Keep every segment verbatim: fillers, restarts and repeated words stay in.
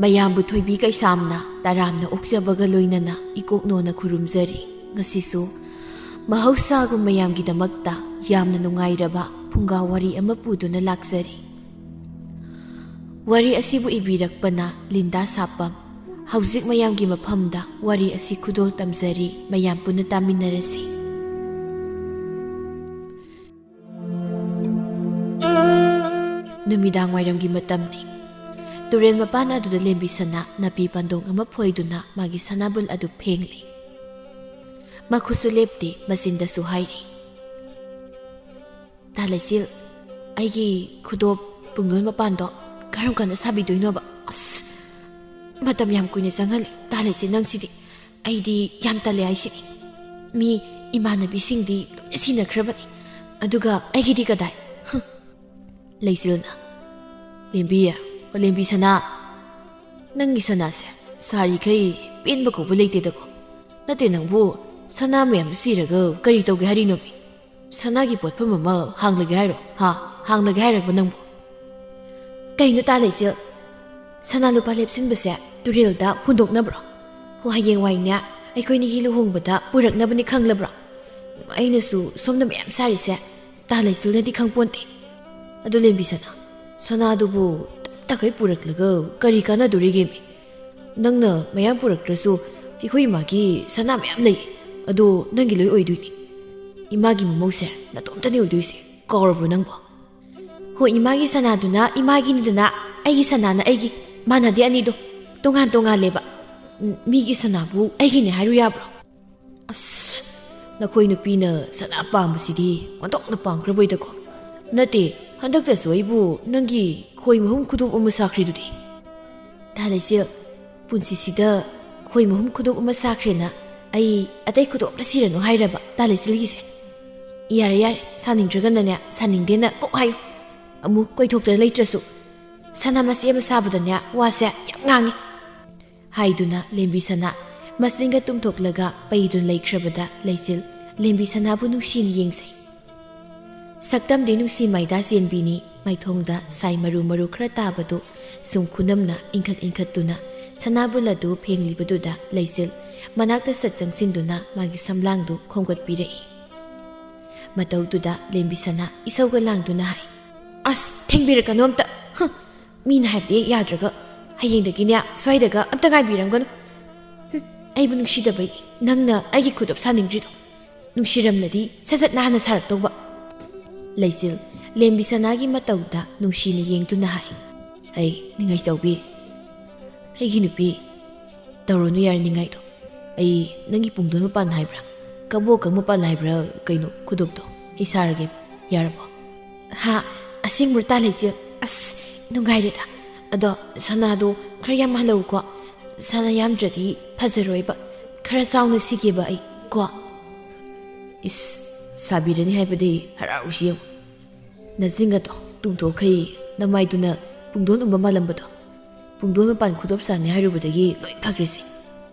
ꯃꯌꯥꯝꯕꯨ ꯊꯣꯏꯕꯤ ꯀꯩꯁꯥꯝꯅ ꯇꯔꯥꯝꯅ ꯑꯣꯛꯆꯕꯒ ꯂꯣꯏꯅꯅ ꯏꯀꯣꯛꯅꯣꯅ ꯈꯨꯔꯨꯝꯖꯔꯤ꯫ ꯉꯁꯤꯁꯨ ꯃꯍꯧꯁꯥꯒꯨꯝ ꯃꯌꯥꯝꯒꯤꯗꯃꯛꯇ ꯌꯥꯝꯅ ꯅꯨꯡꯉꯥꯏꯔꯕ ꯐꯨꯡꯒꯥ ꯋꯥꯔꯤ ꯑꯃ ꯄꯨꯗꯨꯅ ꯂꯥꯛꯆꯔꯤ꯫ ꯋꯥꯔꯤ ꯑꯁꯤꯕꯨ ꯏꯕꯤꯔꯛꯄꯅ ꯂꯤꯟꯗꯥ ꯁꯥꯄꯝ꯫ ꯍꯧꯖꯤꯛ ꯃꯌꯥꯝꯒꯤ ꯃꯐꯝꯗ ꯋꯥꯔꯤ ꯑꯁꯤ ꯈꯨꯗꯣꯜ ꯇꯝꯖꯔꯤ, ꯃꯌꯥꯝ ꯄꯨꯟꯅ ꯇꯥꯃꯤꯟꯅꯔꯁꯤ꯫ ꯅꯨꯃꯤꯗꯥꯡ ꯋꯥꯏꯔꯝꯒꯤ ꯃꯇꯝꯅꯤ꯫ ꯇꯨꯔꯦꯜ ꯃꯄꯥꯟ ꯑꯗꯨꯗ ꯂꯦꯝꯕꯤ ꯁꯅꯥ ꯅꯥꯄꯤ ꯄꯥꯟꯗꯣꯡ ꯑꯃ ꯐꯣꯏꯗꯨꯅ ꯃꯥꯒꯤ ꯁꯅꯥꯕꯨꯜ ꯑꯗꯨ ꯐꯦꯡꯂꯤ꯫ ꯃꯈꯨꯠꯁꯨ ꯂꯦꯞꯇꯦ, ꯃꯆꯤꯟꯗꯁꯨ ꯍꯥꯏꯔꯤ, "ꯇꯥ ꯂꯩꯆꯤꯜ, ꯑꯩꯒꯤ ꯈꯨꯗꯣꯞ ꯄꯨꯡꯗꯣꯟ ꯃꯄꯥꯟꯗꯣ ꯀꯔꯝ ꯀꯥꯟꯗ ꯁꯥꯕꯤꯗꯣꯏꯅꯣꯕ? ꯑꯁ, ꯃꯇꯝ ꯌꯥꯝ ꯀꯨꯏꯅ ꯆꯪꯍꯜꯂꯦ꯫ ꯇꯥ ꯂꯩꯆꯤꯜ, ꯅꯪꯁꯤꯗꯤ ꯑꯩꯗꯤ ꯌꯥꯝ ꯇꯜꯂꯦ ꯍꯥꯏꯁꯤꯅꯤ꯫ ꯃꯤ ꯏꯃꯥꯟꯅꯕꯤꯁꯤꯡꯗꯤ ꯂꯣꯏꯅ ꯁꯤꯟꯅꯈ꯭ꯔꯕꯅꯤ, ꯑꯗꯨꯒ ꯑꯩꯒꯤꯗꯤ ꯀꯗꯥꯏ?" ꯍꯨꯝ꯫ ꯂꯩꯆꯤꯜꯅ, "ꯂꯦꯝꯕꯤ, ꯑꯣ ꯂꯦꯝꯕꯤ ꯁꯅꯥ, ꯅꯪꯒꯤ ꯁꯅꯥꯁꯦ ꯁꯥꯔꯤꯈꯩ ꯄꯦꯟꯕ ꯀꯧꯕ ꯂꯩꯇꯦꯗꯀꯣ꯫ ꯅꯠꯇꯦ, ꯅꯪꯕꯨ ꯁꯅꯥ ꯃꯌꯥꯝꯗꯨ ꯁꯤꯔꯒ ꯀꯔꯤ ꯇꯧꯒꯦ ꯍꯥꯏꯔꯤꯅꯣꯃꯤ? ꯁꯅꯥꯒꯤ ꯄꯣꯠꯐꯝ ꯑꯃ ꯍꯥꯡꯂꯒꯦ ꯍꯥꯏꯔꯣ? ꯍꯥ? ꯍꯥꯡꯂꯒꯦ ꯍꯥꯏꯔꯕ ꯅꯪꯕꯨ?" "ꯀꯩꯅꯣ ꯇꯥ ꯂꯩꯆꯤꯜ? ꯁꯅꯥ ꯂꯨꯄꯥ ꯂꯦꯞꯁꯤꯟꯕꯁꯦ ꯇꯨꯔꯦꯜꯗ ꯍꯨꯟꯗꯣꯛꯅꯕ꯭ꯔꯣ? ꯍꯣ, ꯍꯌꯦꯡꯋꯥꯏꯅꯦ ꯑꯩꯈꯣꯏꯅꯤꯒꯤ ꯂꯨꯍꯣꯡꯕꯗ ꯄꯨꯔꯛꯅꯕꯅꯤ ꯈꯪꯂꯕ꯭ꯔꯣ? ꯑꯩꯅꯁꯨ ꯁꯣꯝꯗ ꯃꯌꯥꯝ ꯁꯥꯔꯤꯁꯦ ꯇꯥ ꯂꯩꯆꯤꯜꯅꯗꯤ ꯈꯪꯄꯣꯟꯇꯦ꯫ ꯑꯗꯨ ꯂꯦꯝꯕꯤ ꯁꯅꯥ, ꯁꯅꯥꯗꯨꯕꯨ ꯇꯞ ꯇꯈꯩ ꯄꯨꯔꯛꯂꯒ ꯀꯔꯤ ꯀꯥꯟꯅꯗꯣꯔꯤꯒꯦꯃꯤ? ꯅꯪꯅ ꯃꯌꯥꯝ ꯄꯨꯔꯛꯇ꯭ꯔꯁꯨ ꯑꯩꯈꯣꯏ ꯏꯃꯥꯒꯤ ꯁꯅꯥ ꯃꯌꯥꯝ ꯂꯩ꯫ ꯑꯗꯣ ꯅꯪꯒꯤ ꯂꯣꯏ ꯑꯣꯏꯗꯣꯏꯅꯤ꯫ ꯏꯃꯥꯒꯤ ꯃꯃꯧꯁꯦ ꯅꯇꯣꯝꯇꯅꯤ ꯑꯣꯏꯗꯣꯏꯁꯦ꯫ ꯀꯥꯎꯔꯕ꯭ꯔꯣ ꯅꯪꯕꯣ?" "ꯍꯣ, ꯏꯃꯥꯒꯤ ꯁꯅꯥꯗꯨꯅ ꯏꯃꯥꯒꯤꯅꯤꯗꯅ, ꯑꯩꯒꯤ ꯁꯅꯥꯅ ꯑꯩꯒꯤ꯫ ꯃꯥꯟꯅꯗꯦ ꯑꯅꯤꯗꯣ, ꯇꯣꯉꯥꯟ ꯇꯣꯉꯥꯜꯂꯦꯕ꯫ ꯎꯝ, ꯃꯤꯒꯤ ꯁꯅꯥꯕꯨ ꯑꯩꯒꯤꯅꯦ ꯍꯥꯏꯔꯨ ꯌꯥꯕ꯭ꯔꯣ?" "ꯑꯁ, ꯅꯈꯣꯏ ꯅꯨꯄꯤꯅ ꯁꯅꯥ ꯄꯥꯝꯕꯁꯤꯗꯤ ꯑꯣꯟꯊꯣꯛꯅ ꯄꯥꯝꯈ꯭ꯔꯕꯣꯏꯗꯀꯣ꯫ ꯅꯠꯇꯦ, ꯍꯟꯗꯛꯇꯁꯨ ꯑꯩꯕꯨ ꯅꯪꯒꯤ ꯈꯣꯏ ꯃꯍꯨꯝ ꯈꯨꯗꯣꯞ ꯑꯃ ꯁꯥꯈ꯭ꯔꯤꯗꯨꯗꯤ?" "ꯇꯥ ꯂꯩꯆꯤꯜ, ꯄꯨꯟꯁꯤꯁꯤꯗ ꯈꯣꯏ ꯃꯍꯨꯝ ꯈꯨꯗꯣꯞ ꯑꯃ ꯁꯥꯈ꯭ꯔꯦꯅ ꯑꯩ ꯑꯇꯩ ꯈꯨꯗꯣꯞ ꯑꯝꯇ ꯁꯤꯔꯅꯨ ꯍꯥꯏꯔꯕ ꯇꯥ ꯂꯩꯆꯤꯜꯒꯤꯁꯦ? ꯌꯥꯔꯦ, ꯌꯥꯔꯦ, ꯁꯥꯅꯤꯡꯗ꯭ꯔꯒꯅꯅꯦ ꯁꯥꯅꯤꯡꯗꯦꯅ ꯀꯣꯛ ꯍꯥꯏꯌꯨ꯫ ꯑꯃꯨꯛ ꯀꯣꯏꯊꯣꯛꯇꯅ ꯂꯩꯇ꯭ꯔꯁꯨ ꯁꯅꯥ ꯃꯆꯦꯠ ꯑꯃ ꯁꯥꯕꯗꯅꯦ ꯋꯥꯁꯦ ꯌꯥꯝ ꯉꯥꯡꯉꯤ," ꯍꯥꯏꯗꯨꯅ ꯂꯦꯝꯕꯤ ꯁꯅꯥ ꯃꯆꯤꯟꯒ ꯇꯨꯝꯊꯣꯛꯂꯒ ꯄꯩꯗꯨꯅ ꯂꯩꯈ꯭ꯔꯕꯗ ꯂꯩꯆꯤꯜ ꯂꯦꯝꯕꯤ ꯁꯅꯥꯕꯨ ꯅꯨꯡꯁꯤꯅ ꯌꯦꯡꯖꯩ꯫ ꯁꯛꯇꯝꯗꯤ ꯅꯨꯡꯁꯤ ꯃꯩꯗꯥ ꯆꯦꯟꯕꯤꯅꯤ, ꯃꯥꯏꯊꯣꯡꯗ ꯁꯥꯏ ꯃꯔꯨ ꯃꯔꯨ ꯈꯔ ꯇꯥꯕꯗꯨ ꯁꯨꯝ ꯈꯨꯅꯝꯅ ꯏꯟꯈꯠ ꯏꯟꯈꯠꯇꯨꯅ ꯁꯅꯥꯕꯨꯜ ꯑꯗꯨ ꯐꯦꯡꯂꯤꯕꯗꯨꯗ ꯂꯩꯆꯤꯜ ꯃꯅꯥꯛꯇ ꯁꯠ ꯆꯪꯁꯤꯟꯗꯨꯅ ꯃꯥꯒꯤ ꯁꯝꯂꯥꯡꯗꯨ ꯈꯣꯝꯒꯠꯄꯤꯔꯛꯏ꯫ ꯃꯇꯧꯗꯨꯗ ꯂꯦꯝꯕꯤ ꯁꯅꯥ ꯏꯁꯧꯒ ꯂꯥꯡꯗꯨꯅ ꯍꯥꯏ, "ꯑꯁ, ꯊꯦꯡꯕꯤꯔꯛꯀꯅꯨ ꯑꯝꯇ꯫ ꯍꯨꯝ, ꯃꯤꯅ ꯍꯥꯏꯕꯗꯤ ꯍꯦꯛ ꯌꯥꯗ꯭ꯔꯒ ꯍꯌꯦꯡꯗꯒꯤꯅꯦ ꯁ꯭ꯋꯥꯏꯗꯒ ꯑꯝꯇ ꯉꯥꯏꯕꯤꯔꯝꯒꯅꯨ꯫ ꯍꯨꯝ, ꯑꯩꯕꯨ ꯅꯨꯡꯁꯤꯗꯕꯩꯅꯤ ꯅꯪꯅ ꯑꯩꯒꯤ ꯈꯨꯗꯣꯞ ꯁꯥꯅꯤꯡꯗ꯭ꯔꯤꯗꯣ꯫ ꯅꯨꯡꯁꯤꯔꯝꯂꯗꯤ ꯁꯠ ꯁꯠ ꯅꯥꯟꯅ ꯁꯥꯔꯛꯇꯧꯕ꯫" ꯂꯩꯆꯤꯜ ꯂꯦꯝꯕꯤ ꯁꯅꯥꯒꯤ ꯃꯇꯧꯗ ꯅꯨꯡꯁꯤꯅ ꯌꯦꯡꯗꯨꯅ ꯍꯥꯏ, "ꯑꯩ ꯅꯤꯡꯉꯥꯏ ꯆꯥꯎꯕꯤ, ꯑꯩꯒꯤ ꯅꯨꯄꯤ, ꯇꯧꯔꯅꯨ ꯌꯥꯔꯦ ꯅꯤꯡꯉꯥꯏꯗꯣ꯫ ꯑꯩ ꯅꯪꯒꯤ ꯄꯨꯡꯗꯣꯟ ꯃꯄꯥꯟ ꯍꯥꯏꯕ꯭ꯔꯥ, ꯀꯕꯣꯀꯪ ꯃꯄꯥꯟ ꯍꯥꯏꯕ꯭ꯔꯥ ꯀꯩꯅꯣ ꯈꯨꯗꯣꯞꯇꯣ, ꯑꯩ ꯁꯥꯔꯒꯦ, ꯌꯥꯔꯕꯣ?" "ꯍꯥ? ꯑꯁꯦꯡꯕ꯭ꯔꯣ ꯇꯥ ꯂꯩꯆꯤꯜ? ꯑꯁ, ꯅꯨꯡꯉꯥꯏꯔꯦꯗ꯫ ꯑꯗꯣ ꯁꯅꯥꯗꯣ ꯈꯔ ꯌꯥꯝ ꯍꯜꯂꯛꯎꯀꯣ꯫ ꯁꯅꯥ ꯌꯥꯝꯗ꯭ꯔꯗꯤ ꯐꯖꯔꯣꯏꯕ꯫ ꯈꯔ ꯆꯥꯎꯅ ꯁꯤꯒꯦꯕ ꯑꯩ, ꯀꯣ?" "ꯏꯁ, ꯁꯥꯕꯤꯔꯅꯤ ꯍꯥꯏꯕꯗꯤ ꯍꯔꯥꯎꯁꯤ ꯌꯦꯡꯉꯨ꯫ ꯅꯆꯤꯟꯒꯗꯣ ꯇꯨꯝꯊꯣꯛꯈꯩ ꯅꯃꯥꯏꯗꯨꯅ ꯄꯨꯡꯗꯣꯟ ꯎꯝꯕ ꯃꯥꯜꯂꯝꯕꯗꯣ, ꯄꯨꯡꯗꯣꯟ ꯃꯄꯥꯟ ꯈꯨꯗꯣꯞ ꯆꯥꯅꯤ ꯍꯥꯏꯔꯨꯕꯗꯒꯤ ꯂꯣꯏ ꯐꯈ꯭ꯔꯤꯁꯤ꯫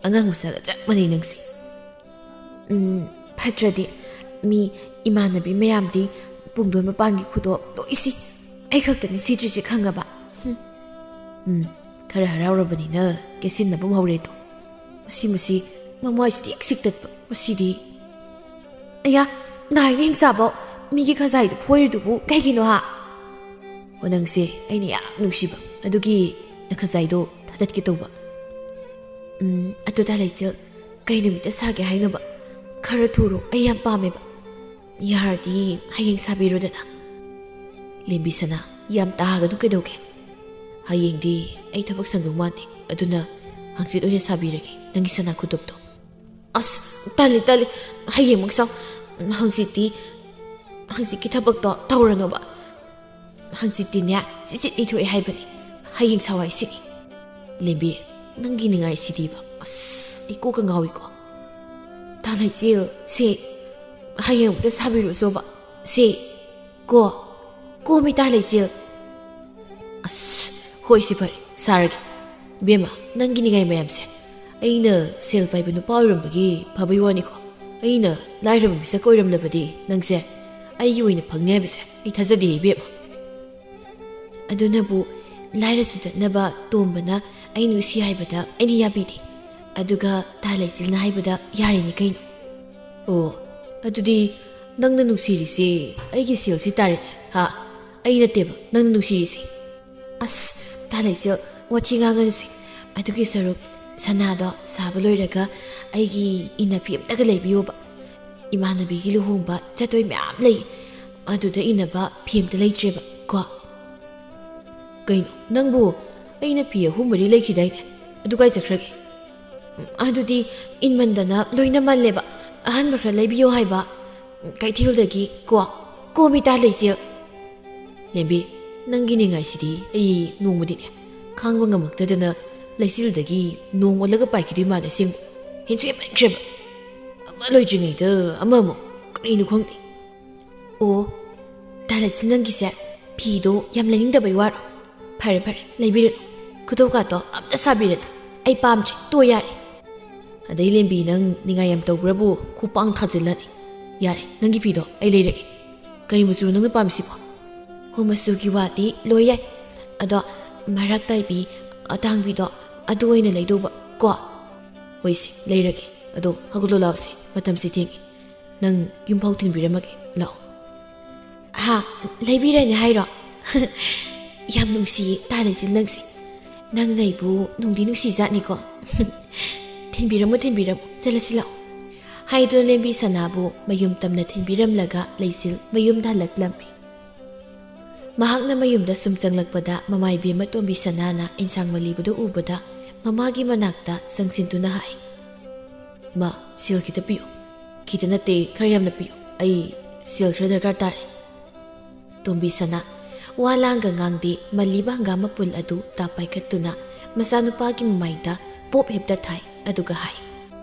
ꯑꯉꯥꯡ ꯃꯆꯥꯒ ꯆꯞ ꯃꯥꯟꯅꯩ ꯅꯪꯁꯤ꯫ ꯎꯝ, ꯐꯠꯇ꯭ꯔꯗꯤ ꯃꯤ ꯏꯃꯥꯟꯅꯕꯤ ꯃꯌꯥꯝꯗꯤ ꯄꯨꯡꯗꯣꯟ ꯃꯄꯥꯟꯒꯤ ꯈꯨꯗꯣꯞ ꯂꯣꯏ ꯁꯤ꯫ ꯑꯩ ꯈꯛꯇꯅꯤ ꯁꯤꯗ꯭ꯔꯤꯁꯦ ꯈꯪꯉꯕ?" ꯍꯨꯝ꯫ ꯎꯝ, ꯈꯔ ꯍꯔꯥꯎꯔꯕꯅꯤꯅ ꯀꯦꯁꯤꯟꯅꯕ ꯍꯧꯔꯦꯗꯣ꯫ ꯃꯁꯤ, ꯃꯁꯤ ꯃꯃꯥꯏꯁꯤꯗꯤ ꯍꯦꯛ ꯁꯤꯛꯇꯠꯄ꯫ ꯃꯁꯤꯗꯤ꯫ "ꯑꯌꯥ, ꯅꯥꯏꯅ ꯍꯤꯡꯆꯥꯕꯧ ꯃꯤꯒꯤ ꯈꯖꯥꯏꯗꯨ ꯐꯣꯏꯔꯤꯗꯨꯕꯨ ꯀꯩꯒꯤꯅꯣ ꯍꯥ?" "ꯑꯣ, ꯅꯪꯁꯦ ꯑꯩꯅ ꯌꯥꯝ ꯅꯨꯡꯁꯤꯕ ꯑꯗꯨꯒꯤ ꯅꯈꯖꯥꯏꯗꯣ ꯊꯥꯗꯠꯀꯦ ꯇꯧꯕ꯫" "ꯎꯝ, ꯑꯗꯨꯗ ꯂꯩꯆꯤꯜ, ꯀꯩ ꯅꯨꯃꯤꯠꯇ ꯁꯥꯒꯦ ꯍꯥꯏꯅꯣꯕ? ꯈꯔ ꯊꯨꯔꯣ, ꯑꯩ ꯌꯥꯝ ꯄꯥꯝꯃꯦꯕ꯫ ꯌꯥꯔꯗꯤ ꯍꯌꯦꯡ ꯁꯥꯕꯤꯔꯣꯗꯅ꯫" "ꯂꯦꯝꯕꯤ ꯁꯅꯥ, ꯌꯥꯝ ꯇꯥꯒꯅꯨ ꯀꯩꯗꯧꯒꯦ? ꯍꯌꯦꯡꯗꯤ ꯑꯩ ꯊꯕꯛ ꯁꯪꯗꯧ ꯃꯥꯟꯗꯦ, ꯑꯗꯨꯅ ꯍꯪꯆꯤꯠ ꯑꯣꯏꯅ ꯁꯥꯕꯤꯔꯒꯦ ꯅꯪꯒꯤ ꯁꯅꯥ ꯈꯨꯗꯣꯞꯇꯣ꯫" "ꯑꯁ, ꯇꯜꯂꯤ, ꯇꯜꯂꯤ꯫ ꯍꯌꯦꯡꯃꯛ ꯁꯥꯎ꯫ ꯍꯪꯆꯤꯠꯇꯤ, ꯍꯪꯆꯤꯠꯀꯤ ꯊꯕꯛꯇꯣ ꯇꯧꯔꯅꯣꯕ꯫ ꯍꯪꯆꯤꯠꯇꯤꯅꯦ, ꯆꯤꯠ ꯆꯤꯠ ꯏꯊꯣꯛꯑꯦ ꯍꯥꯏꯕꯅꯤ꯫ ꯍꯌꯦꯡ ꯁꯥꯎ ꯍꯥꯏꯁꯤꯅꯤ꯫" "ꯂꯦꯝꯕꯤ, ꯅꯪꯒꯤ ꯅꯤꯡꯉꯥꯏꯁꯤꯗꯤꯕ꯫ ꯑꯁ, ꯑꯩ ꯀꯣꯛꯀ ꯉꯥꯎꯏꯀꯣ꯫" "ꯇꯥ ꯂꯩꯆꯤꯜ, ꯁꯦ, ꯍꯌꯦꯡ ꯑꯃꯨꯛꯇ ꯁꯥꯕꯤꯔꯨꯆꯣꯕ꯫ ꯁꯦ, ꯀꯣ, ꯀꯣ ꯃꯤꯇꯥ ꯂꯩꯆꯤꯜ꯫" "ꯑꯁ, ꯍꯣꯏ, ꯁꯤ ꯐꯔꯦ, ꯁꯥꯔꯒꯦ꯫ ꯏꯕꯦꯝꯃ, ꯅꯪꯒꯤ ꯅꯤꯡꯉꯥꯏ ꯃꯌꯥꯝꯁꯦ ꯑꯩꯅ ꯁꯦꯜ ꯄꯥꯏꯕ ꯅꯨꯄꯥ ꯑꯣꯏꯔꯝꯕꯒꯤ ꯐꯕꯩ ꯋꯥꯅꯤꯀꯣ꯫ ꯑꯩꯅ ꯂꯥꯏꯔꯕ ꯃꯤꯁꯛ ꯑꯣꯏꯔꯝꯂꯕꯗꯤ ꯅꯪꯁꯦ ꯑꯩꯒꯤ ꯑꯣꯏꯅ ꯐꯪꯅꯤ ꯍꯥꯏꯕꯁꯦ ꯑꯩ ꯊꯥꯖꯗꯦ ꯏꯕꯦꯝꯃ꯫" "ꯑꯗꯨꯅꯕꯨ ꯂꯥꯏꯔ ꯆꯨꯗꯠꯅꯕ ꯇꯣꯝꯕꯅ ꯑꯩ ꯅꯨꯡꯁꯤ ꯍꯥꯏꯕꯗ ꯑꯩꯅ ꯌꯥꯕꯤꯗꯦ꯫ ꯑꯗꯨꯒ ꯇꯥ ꯂꯩꯆꯤꯜꯅ ꯍꯥꯏꯕꯗ ꯌꯥꯔꯤꯅꯤ ꯀꯩꯅꯣ꯫ ꯑꯣ, ꯑꯗꯨꯗꯤ ꯅꯪꯅ ꯅꯨꯡꯁꯤꯔꯤꯁꯦ ꯑꯩꯒꯤ ꯁꯦꯜꯁꯤ ꯇꯥꯔꯦ, ꯍꯥ? ꯑꯩ ꯅꯠꯇꯦꯕ ꯅꯪꯅ ꯅꯨꯡꯁꯤꯔꯤꯁꯦ꯫ ꯑꯁ, ꯇꯥ ꯂꯩꯆꯤꯜ, ꯋꯥꯊꯤ ꯉꯥꯡꯒꯅꯨꯁꯦ꯫ ꯑꯗꯨꯒꯤ ꯁꯔꯨꯛ ꯁꯅꯥꯗꯣ ꯁꯥꯕ ꯂꯣꯏꯔꯒ ꯑꯩꯒꯤ ꯏꯟꯅꯐꯤ ꯑꯝꯇꯒ ꯂꯩꯕꯤꯌꯣꯕ꯫ ꯏꯃꯥꯟꯅꯕꯤꯒꯤ ꯂꯨꯍꯣꯡꯕ ꯆꯠꯇꯣꯏ ꯃꯌꯥꯝ ꯂꯩ, ꯑꯗꯨꯗ ꯏꯟꯅꯕ ꯐꯤ ꯑꯝꯇ ꯂꯩꯇ꯭ꯔꯦꯕ ꯀꯣ꯫ ꯀꯩꯅꯣ, ꯅꯪꯕꯨ ꯑꯩꯅ ꯐꯤ ꯑꯍꯨꯝ ꯃꯔꯤ ꯂꯩꯈꯤꯗꯥꯏꯅꯦ? ꯑꯗꯨ ꯀꯥꯏ ꯆꯠꯈ꯭ꯔꯒꯦ? ꯎꯝ, ꯑꯗꯨꯗꯤ ꯏꯟꯃꯟꯗꯅ ꯂꯣꯏꯅ ꯃꯜꯂꯦꯕ꯫ ꯑꯍꯟꯕ ꯈꯔ ꯂꯩꯕꯤꯌꯣ ꯍꯥꯏꯕ, ꯎꯝ, ꯀꯩꯊꯦꯜꯗꯒꯤ ꯀꯣ꯫ ꯀꯣ ꯃꯤꯇꯥ ꯂꯩꯆꯦꯜ꯫ ꯂꯦꯝꯕꯤ, ꯅꯪꯒꯤ ꯅꯤꯡꯉꯥꯏꯁꯤꯗꯤ ꯑꯩ ꯅꯣꯡꯃꯗꯤꯅꯦ ꯈꯥꯡꯕ ꯉꯝꯃꯛꯇꯗꯅ ꯂꯩꯆꯤꯜꯗꯒꯤ ꯅꯣꯡ ꯑꯣꯜꯂꯒ ꯄꯥꯏꯈꯤꯗꯣꯏ ꯃꯥꯜꯂꯦ ꯑꯁꯦꯡꯕ꯫ ꯍꯦꯟꯁꯨ ꯍꯦꯟꯃꯟꯈ꯭ꯔꯦꯕ꯫ ꯑꯃ ꯂꯣꯏꯗ꯭ꯔꯤꯉꯩꯗ ꯑꯃꯃꯨꯛ꯫ ꯀꯔꯤꯅꯣ ꯈꯪꯗꯦ꯫ ꯑꯣ, ꯇꯥ ꯂꯩꯆꯤꯜ, ꯅꯪꯒꯤꯁꯦ ꯐꯤꯗꯣ ꯌꯥꯝ ꯂꯩꯅꯤꯡꯗꯕꯩ ꯋꯥꯔꯣ? ꯐꯔꯦ ꯐꯔꯦ, ꯂꯩꯕꯤꯔꯅꯨ꯫ ꯈꯨꯗꯣꯞꯀꯥꯇꯣ ꯑꯝꯇ ꯁꯥꯕꯤꯔꯅꯨ꯫ ꯑꯩ ꯄꯥꯝꯗ꯭ꯔꯦ, ꯇꯣ ꯌꯥꯔꯦ꯫ ꯑꯗꯩ ꯂꯦꯝꯕꯤ, ꯅꯪ ꯅꯤꯡꯉꯥꯏ ꯌꯥꯝ ꯇꯧꯕ꯭ꯔꯕꯨ ꯈꯨꯄꯥꯡ ꯊꯥꯖꯤꯜꯂꯅꯤ꯫ ꯌꯥꯔꯦ, ꯅꯪꯒꯤ ꯐꯤꯗꯣ ꯑꯩ ꯂꯩꯔꯒꯦ꯫ ꯀꯔꯤ ꯃꯆꯨ ꯅꯪꯅ ꯄꯥꯝꯃꯤꯁꯤꯕꯣ? ꯍꯣ, ꯃꯆꯨꯒꯤ ꯋꯥꯗꯤ ꯂꯣꯏ ꯌꯥꯏ, ꯑꯗꯣ ꯃꯔꯥꯛ ꯇꯥꯏꯕꯤ ꯑꯇꯥꯡꯕꯤꯗꯣ ꯑꯗꯨ ꯑꯣꯏꯅ ꯂꯩꯗꯧꯕ ꯀꯣ꯫ ꯍꯣꯏꯁꯦ, ꯂꯩꯔꯒꯦ꯫ ꯑꯗꯣ ꯍꯧꯒꯠꯂꯣ, ꯂꯥꯛꯑꯣꯁꯦ, ꯃꯇꯝꯁꯤ ꯊꯦꯡꯉꯦ꯫ ꯅꯪ ꯌꯨꯝꯐꯥꯎ ꯊꯤꯟꯕꯤꯔꯝꯃꯒꯦ, ꯂꯥꯛꯑꯣ꯫ ꯍꯥ, ꯂꯩꯕꯤꯔꯅꯤ ꯍꯥꯏꯔꯣ? ꯌꯥꯝ ꯅꯨꯡꯁꯤꯌꯦ ꯇꯥ ꯂꯩꯆꯤꯜ ꯅꯪꯁꯦ꯫ ꯅꯪꯅ ꯑꯩꯕꯨ ꯅꯨꯡꯗꯤ ꯅꯨꯡꯁꯤꯖꯥꯠꯅꯤꯀꯣ꯫ ꯊꯤꯟꯕꯤꯔꯝꯃꯣ, ꯊꯤꯟꯕꯤꯔꯝꯃꯣ, ꯆꯠꯂꯁꯤ ꯂꯥꯛꯑꯣ꯫ ꯍꯥꯏꯗꯨꯅ ꯂꯦꯝꯕꯤ ꯁꯅꯥꯕꯨ ꯃꯌꯨꯝ ꯇꯝꯅ ꯊꯤꯟꯕꯤꯔꯝꯂꯒ ꯂꯩꯆꯤꯜ ꯃꯌꯨꯝꯗ ꯍꯜꯂꯛꯂꯝꯃꯤ꯫ ꯃꯍꯥꯛꯅ ꯃꯌꯨꯝꯗ ꯁꯨꯝ ꯆꯪꯂꯛꯄꯗ ꯃꯃꯥ ꯏꯕꯦꯝꯃ ꯇꯣꯝꯕꯤ ꯁꯅꯥꯅ ꯏꯟꯁꯥꯡ ꯃꯜꯂꯤꯕꯗꯨ ꯎꯕꯗ ꯃꯃꯥꯒꯤ ꯃꯅꯥꯛꯇ ꯆꯪꯁꯤꯟꯗꯨꯅ ꯍꯥꯏ, "ꯏꯃꯥ, ꯁꯦꯜ ꯈꯤꯇ ꯄꯤꯌꯨ꯫ ꯈꯤꯇ ꯅꯠꯇꯦ, ꯈꯔ ꯌꯥꯝꯅ ꯄꯤꯌꯨ꯫ ꯑꯩ ꯁꯦꯜ ꯈꯔ ꯗꯔꯀꯥꯔ ꯇꯥꯔꯦ꯫" ꯇꯣꯝꯕꯤ ꯁꯅꯥ ꯋꯥ ꯂꯥꯡꯒ ꯉꯥꯡꯗꯦ, ꯃꯜꯂꯤꯕ ꯍꯪꯒꯥꯝ ꯃꯄꯨꯜ ꯑꯗꯨ ꯇꯥꯞ ꯄꯥꯏꯈꯠꯇꯨꯅ ꯃꯆꯥꯅꯨꯄꯥꯒꯤ ꯃꯃꯥꯏꯗ ꯄꯣꯞ ꯍꯦꯛꯇ ꯊꯥꯏ, ꯑꯗꯨꯒ ꯍꯥꯏ,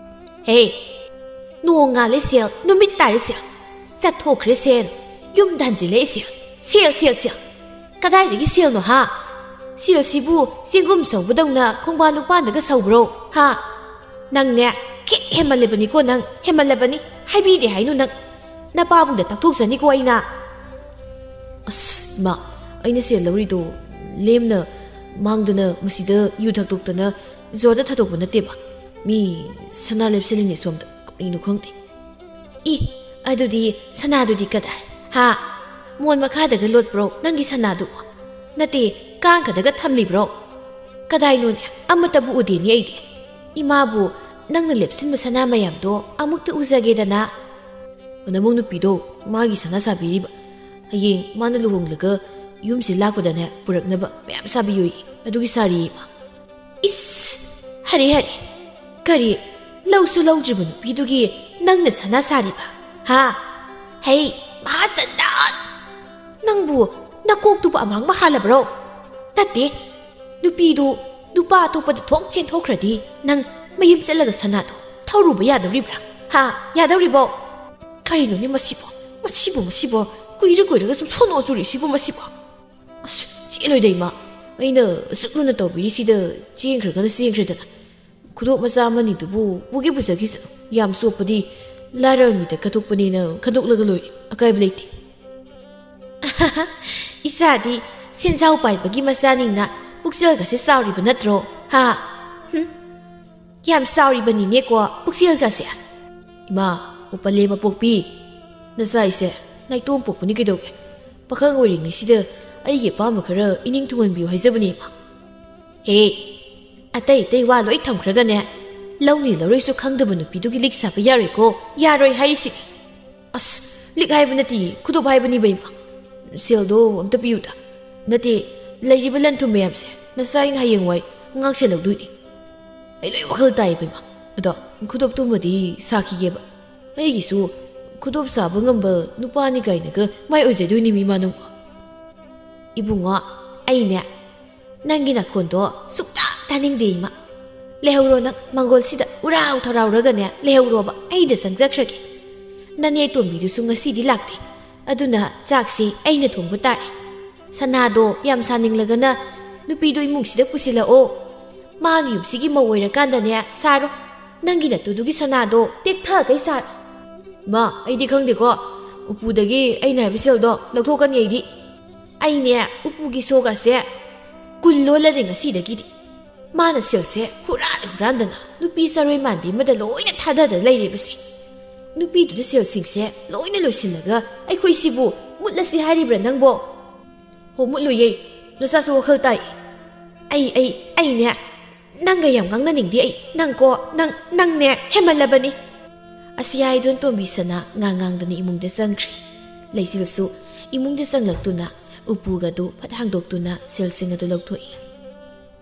"ꯍꯦ, ꯅꯣꯡ ꯉꯥꯜꯂꯦ ꯁꯦꯜ, ꯅꯨꯃꯤꯠ ꯇꯥꯔꯦ ꯁꯦꯜ, ꯆꯠꯊꯣꯛꯈ꯭ꯔꯦ ꯁꯦꯜ, ꯌꯨꯝꯗ ꯍꯟꯖꯤꯜꯂꯛꯑꯦ ꯁꯦꯜ, ꯁꯦꯜ, ꯁꯦꯜ, ꯁꯦꯜ꯫ ꯀꯗꯥꯏꯗꯒꯤ ꯁꯦꯜꯅꯣ ꯍꯥ? ꯁꯦꯜꯁꯤꯕꯨ ꯆꯦꯡꯒꯨꯝ ꯁꯧꯕꯗꯧꯅ ꯈꯣꯡꯕꯥꯟ ꯂꯨꯄꯥꯟꯗꯒ ꯁꯧꯕ꯭ꯔꯣ ꯍꯥ? ꯅꯪꯅꯦ ꯈꯤꯠ ꯍꯦꯟꯃꯜꯂꯕꯅꯤꯀꯣ ꯅꯪ, ꯍꯦꯟꯃꯜꯂꯕꯅꯤ, ꯍꯥꯏꯕꯤꯗꯦ ꯍꯥꯏꯅꯨ ꯅꯪ꯫ ꯅꯄꯥꯕꯨꯡꯗ ꯇꯥꯛꯊꯣꯛꯆꯅꯤꯀꯣ ꯑꯩꯅ꯫" "ꯑꯁ, ꯏꯃꯥ, ꯑꯩꯅ ꯁꯦꯜ ꯂꯧꯔꯤꯗꯣ ꯂꯦꯝꯅ ꯃꯥꯡꯗꯅ ꯃꯁꯤꯗ ꯌꯨ ꯊꯛꯇꯣꯛꯇꯅ ꯖꯣꯔꯗ ꯊꯥꯗꯣꯛꯄ ꯅꯠꯇꯦꯕ꯫ ꯃꯤ ꯁꯅꯥ ꯂꯦꯞꯁꯤꯜꯂꯤꯅꯦ ꯁꯣꯝꯗ, ꯀꯔꯤꯅꯣ ꯈꯪꯗꯦ꯫ ꯏ, ꯑꯗꯨꯗꯤ ꯁꯅꯥꯗꯨꯗꯤ ꯀꯗꯥꯏ? ꯍꯥ? ꯃꯣꯟ ꯃꯈꯥꯗꯒ ꯂꯣꯠꯄ꯭ꯔꯣ ꯅꯪꯒꯤ ꯁꯅꯥꯗꯨ? ꯅꯠꯇꯦ, ꯀꯥꯡꯈꯗꯒ ꯊꯝꯂꯤꯕ꯭ꯔꯣ? ꯀꯗꯥꯏꯅꯣꯅꯦ? ꯑꯃꯠꯇꯕꯨ ꯎꯗꯦꯅꯦ ꯑꯩꯗꯤ꯫ ꯏꯃꯥꯕꯨ ꯅꯪꯅ ꯂꯦꯞꯁꯤꯟꯕ ꯁꯅꯥ ꯃꯌꯥꯝꯗꯣ ꯑꯃꯨꯛꯇ ꯎꯖꯒꯦꯗꯅ꯫ ꯅꯃꯧ ꯅꯨꯄꯤꯗꯣ ꯃꯥꯒꯤ ꯁꯅꯥ ꯁꯥꯕꯤꯔꯤꯕ꯫ ꯍꯌꯦꯡ ꯃꯥꯅ ꯂꯨꯍꯣꯡꯂꯒ ꯌꯨꯝꯁꯤ ꯂꯥꯛꯄꯗꯅꯦ ꯄꯨꯔꯛꯅꯕ ꯃꯌꯥꯝ ꯁꯥꯕꯤꯌꯣꯌꯦ꯫ ꯑꯗꯨꯒꯤ ꯁꯥꯔꯤꯌꯦ ꯏꯃꯥ꯫ ꯏꯁ! ꯍꯔꯦ ꯍꯔꯦ! ꯀꯔꯤ? ꯂꯧꯁꯨ ꯂꯧꯗ꯭ꯔꯤꯕ ꯅꯨꯄꯤꯗꯨꯒꯤ ꯅꯪꯅ ꯁꯅꯥ ꯁꯥꯔꯤꯕ? ꯍꯥ? ꯍꯩ! ꯃꯍꯥꯆꯟꯗꯟ! ꯅꯪꯕꯨ ꯅꯀꯣꯛꯇꯨꯕꯨ ꯑꯃꯥꯡꯕ ꯍꯥꯜꯂꯕ꯭ꯔꯣ? ꯅꯠꯇꯦ꯫ ꯅꯨꯄꯤꯗꯨ ꯅꯨꯄꯥ ꯑꯇꯣꯞꯄꯗ ꯊꯣꯛ ꯆꯦꯟꯊꯣꯛꯈ꯭ꯔꯗꯤ ꯅꯪ ꯃꯌꯨꯝ ꯆꯠꯂꯒ ꯁꯅꯥꯗꯣ ꯊꯧꯔꯨꯕ ꯌꯥꯗꯧꯔꯤꯕ꯭ꯔꯥ? ꯍꯥ? ꯌꯥꯗꯧꯔꯤꯕꯣ? ꯀꯔꯤꯅꯣꯅꯦ ꯃꯁꯤꯕꯣ? ꯃꯁꯤꯕꯣ, ꯃꯁꯤꯕꯣ? ꯀꯨꯏꯔ ꯀꯨꯏꯔꯒ ꯁꯨꯝ ꯁꯣꯟꯅꯣ ꯆꯨꯔꯤꯁꯤꯕꯨ ꯃꯁꯤꯕꯣ? ꯑꯁ, ꯆꯦꯜꯂꯣꯏꯗ ꯏꯃꯥ꯫ ꯑꯩꯅ ꯑꯁꯨꯛ ꯂꯨꯅ ꯇꯧꯕꯤꯔꯤꯁꯤꯗ ꯆꯦꯟꯈ꯭ꯔꯒꯅ ꯆꯦꯟꯈ꯭ꯔꯦꯗꯅ꯫ ꯈꯨꯗꯣꯞ ꯃꯆꯥ ꯑꯃꯅꯤꯗꯨꯕꯨ ꯄꯨꯒꯦ ꯄꯨꯖꯈꯤꯁꯅꯨ꯫ ꯌꯥꯝ ꯆꯣꯞꯄꯗꯤ ꯂꯥꯏꯔꯕ ꯃꯤꯗ ꯀꯠꯊꯣꯛꯄꯅꯦꯅ ꯈꯟꯗꯣꯛꯂꯒ ꯂꯣꯏꯔꯦ꯫ ꯑꯀꯥꯏꯕ ꯂꯩꯇꯦ꯫ ꯏꯆꯥꯗꯤ ꯁꯦꯟꯖꯥꯎ ꯄꯥꯏꯕꯒꯤ ꯃꯆꯥꯅꯤꯅ ꯄꯨꯛꯆꯦꯜꯒꯁꯦ ꯆꯥꯎꯔꯤꯕ ꯅꯠꯇ꯭ꯔꯣ? ꯍꯥ? ꯍꯨꯝ? ꯌꯥꯝ ꯆꯥꯎꯔꯤꯕꯅꯤꯅꯦꯀꯣ ꯄꯨꯛꯆꯦꯜꯒꯁꯦ꯫ ꯏꯃꯥ, ꯎꯄꯜꯂꯦ ꯃꯄꯣꯛꯄꯤ, ꯅꯆꯥ ꯑꯩꯁꯦ ꯅꯥꯏꯇꯣꯝ ꯄꯣꯛꯄꯅꯤ ꯀꯩꯗꯧꯒꯦ? ꯄꯥꯈꯪ ꯑꯣꯏꯔꯤꯉꯩꯁꯤꯗ ꯑꯩꯒꯤ ꯑꯄꯥꯝꯕ ꯈꯔ ꯏꯅꯤꯡ ꯊꯨꯡꯍꯟꯕꯤꯌꯨ ꯍꯥꯏꯖꯕꯅꯦ ꯏꯃꯥ꯫ ꯍꯦ, ꯑꯇꯩ ꯑꯇꯩ ꯋꯥ ꯂꯣꯏ ꯊꯝꯈ꯭ꯔꯒꯅꯦ, ꯂꯧꯅꯤ ꯂꯧꯔꯣꯏꯁꯨ ꯈꯪꯗꯕ ꯅꯨꯄꯤꯗꯨꯒꯤ ꯂꯤꯛ ꯁꯥꯕ ꯌꯥꯔꯣꯏꯀꯣ, ꯌꯥꯔꯣꯏ ꯍꯥꯏꯔꯤꯁꯤꯅꯤ꯫ ꯑꯁ, ꯂꯤꯛ ꯍꯥꯏꯕ ꯅꯠꯇꯦ, ꯈꯨꯗꯣꯞ ꯍꯥꯏꯕꯅꯤ ꯕꯦꯝꯃ꯫ ꯁꯦꯜꯗꯣ ꯑꯝꯇ ꯄꯤꯌꯨꯗ꯫ ꯅꯠꯇꯦ, ꯂꯩꯔꯤꯕ ꯂꯟ ꯊꯨꯝ ꯃꯌꯥꯝꯁꯦ ꯅꯆꯥ ꯑꯩꯅ ꯍꯌꯦꯡꯋꯥꯏ ꯉꯥꯛ ꯁꯦꯜꯍꯧꯗꯣꯏꯅꯤ꯫ ꯑꯩ ꯂꯣꯏ ꯋꯥꯈꯜ ꯇꯥꯏ ꯕꯦꯝꯃ꯫ ꯑꯗꯣ ꯈꯨꯗꯣꯞꯇꯨꯃꯗꯤ ꯁꯥꯈꯤꯒꯦꯕ꯫ ꯑꯩꯒꯤꯁꯨ ꯈꯨꯗꯣꯞ ꯁꯥꯕ ꯉꯝꯕ ꯅꯨꯄꯥꯅꯤ ꯀꯥꯏꯅꯒ ꯃꯥꯏ ꯑꯣꯏꯖꯗꯣꯏꯅꯤ ꯃꯤ ꯃꯥꯅꯨꯡ꯫ ꯏꯕꯨꯡꯉꯣ, ꯑꯩꯅꯦ ꯅꯪꯒꯤ ꯅꯈꯣꯟꯗꯣ ꯁꯨꯛꯇꯥ ꯇꯥꯅꯤꯡꯗꯦ ꯏꯃꯥ꯫ ꯂꯩꯍꯧꯔꯣ ꯅꯪ, ꯃꯪꯒꯣꯜꯁꯤꯗ ꯎꯔꯥꯎ ꯊꯔꯥꯎꯔꯒꯅꯦ ꯂꯩꯍꯧꯔꯣꯕ, ꯑꯩꯗ ꯆꯪꯖꯈ꯭ꯔꯒꯦ꯫ ꯅꯅꯦ ꯇꯣꯝꯕꯤꯗꯨꯁꯨ ꯉꯁꯤꯗꯤ ꯂꯥꯛꯇꯦ, ꯑꯗꯨꯅ ꯆꯥꯛꯁꯤ ꯑꯩꯅ ꯊꯣꯡꯕ ꯇꯥꯔꯦ꯫ ꯁꯅꯥꯗꯣ ꯌꯥꯝ ꯁꯥꯅꯤꯡꯂꯒꯅ ꯅꯨꯄꯤꯗꯣ ꯏꯃꯨꯡꯁꯤꯗ ꯄꯨꯁꯤꯜꯂꯛꯑꯣ꯫ ꯃꯥꯅ ꯌꯨꯝꯁꯤꯒꯤ ꯃꯧ ꯑꯣꯏꯔꯀꯥꯟꯗꯅꯦ ꯁꯥꯔꯣ꯫ ꯅꯪꯒꯤ ꯅꯠꯇꯨꯗꯨꯒꯤ ꯁꯅꯥꯗꯣ ꯇꯦꯛꯊꯈꯩ ꯁꯥꯔꯣ꯫ ꯏꯃꯥ, ꯑꯩꯗꯤ ꯈꯪꯗꯦꯀꯣ꯫ ꯎꯄꯨꯗꯒꯤ ꯑꯩꯅ ꯍꯥꯏꯕ ꯁꯦꯜꯗꯣ ꯂꯧꯊꯣꯛꯀꯅꯤ ꯑꯩꯗꯤ꯫ ꯑꯩꯅꯦ ꯎꯄꯨꯒꯤ ꯁꯣꯒꯁꯦ ꯀꯨꯟ ꯂꯣꯜꯂꯅꯤ ꯉꯁꯤꯗꯒꯤꯗꯤ꯫ ꯃꯥꯅ ꯁꯦꯜꯁꯦ ꯍꯨꯔꯥꯟ ꯍꯨꯔꯥꯟꯗꯅ ꯅꯨꯄꯤ ꯆꯔꯣꯏ ꯃꯥꯟꯕꯤ ꯑꯃꯗ ꯂꯣꯏꯅ ꯊꯥꯗꯗ ꯂꯩꯔꯤꯕꯁꯦ꯫ ꯅꯨꯄꯤꯗꯨꯗ ꯁꯦꯜꯁꯤꯡꯁꯦ ꯂꯣꯏꯅ ꯂꯣꯏꯁꯤꯜꯂꯒ ꯑꯩꯈꯣꯏꯁꯤꯕꯨ ꯃꯨꯠꯂꯁꯤ ꯍꯥꯏꯔꯤꯕ꯭ꯔꯥ ꯅꯪꯕꯣ? ꯍꯣ, ꯃꯨꯠꯂꯨꯌꯦ꯫ ꯅꯆꯥꯁꯨ ꯋꯥꯈꯜ ꯇꯥꯏ꯫ ꯑꯩ, ꯑꯩ, ꯑꯩꯅꯦ, ꯅꯪꯒ ꯌꯥꯝ ꯉꯥꯡꯅꯅꯤꯡꯗꯦ ꯑꯩ꯫ ꯅꯪꯀꯣ, ꯅꯪ, ꯅꯪꯅꯦ, ꯍꯦꯟꯃꯜꯂꯕꯅꯤ꯫ ꯑꯁꯤ ꯍꯥꯏꯗꯨꯅ ꯇꯣꯝꯕꯤ ꯁꯅꯥ ꯉꯥꯡ ꯉꯥꯡꯗꯅ ꯏꯃꯨꯡꯗ ꯆꯪꯈ꯭ꯔꯦ꯫ ꯂꯩꯆꯤꯜꯁꯨ ꯏꯃꯨꯡꯗ ꯆꯪꯂꯛꯇꯨꯅ ꯎꯄꯨꯒꯗꯨ ꯐꯠ ꯍꯥꯡꯗꯣꯛꯇꯨꯅ ꯁꯦꯜꯁꯤꯡ ꯑꯗꯨ ꯂꯧꯊꯣꯛꯏ꯫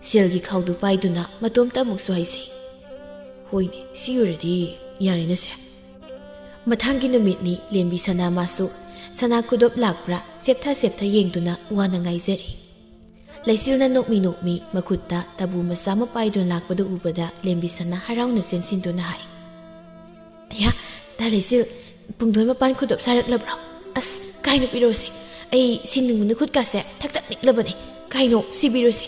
ꯁꯦꯜꯒꯤ ꯈꯥꯎꯗꯨ ꯄꯥꯏꯗꯨꯅ ꯃꯇꯣꯝꯇ ꯑꯃꯨꯛꯁꯨ ꯍꯥꯏꯖꯩ꯫ ꯍꯣꯏꯅꯦ, ꯁꯤ ꯑꯣꯏꯔꯗꯤ ꯌꯥꯔꯦꯅꯦꯁꯦ꯫ ꯃꯊꯪꯒꯤ ꯅꯨꯃꯤꯠꯅꯤ ꯂꯦꯝꯕꯤ ꯁꯅꯥ ꯃꯥꯁꯨ ꯁꯅꯥ ꯈꯨꯗꯣꯞ ꯂꯥꯛꯄ꯭ꯔꯥ ꯁꯦꯞꯊ ꯁꯦꯞꯊ ꯌꯦꯡꯗꯨꯅ ꯋꯥꯅ ꯉꯥꯏꯖꯔꯤ꯫ ꯂꯩꯆꯤꯜꯅ ꯅꯣꯛꯃꯤ ꯅꯣꯛꯃꯤ ꯃꯈꯨꯠꯇ ꯇꯥꯕꯨ ꯃꯆꯥ ꯑꯃ ꯄꯥꯏꯗꯨꯅ ꯂꯥꯛꯄꯗꯨ ꯎꯕꯗ ꯂꯦꯝꯕꯤ ꯁꯅꯥ ꯍꯔꯥꯎꯅ ꯆꯦꯟꯁꯤꯟꯗꯨꯅ ꯍꯥꯏ꯫ ꯑꯌꯥ, ꯗꯥ ꯂꯩꯆꯤꯜ, ꯄꯨꯡꯗꯣꯟ ꯃꯄꯥꯟ ꯈꯨꯗꯣꯞ ꯁꯥꯔꯛꯂꯕ꯭ꯔꯣ? ꯑꯁ, ꯀꯥꯏꯅꯣ ꯄꯤꯔꯣꯁꯤ꯫ ꯑꯩ ꯁꯤꯟꯅꯤꯡꯕꯅ ꯈꯨꯠꯀꯥꯁꯦ ꯊꯛ ꯊꯛ ꯅꯤꯛꯂꯕꯅꯤ꯫ ꯀꯥꯏꯅꯣ, ꯁꯤ ꯄꯤꯔꯣꯁꯤ꯫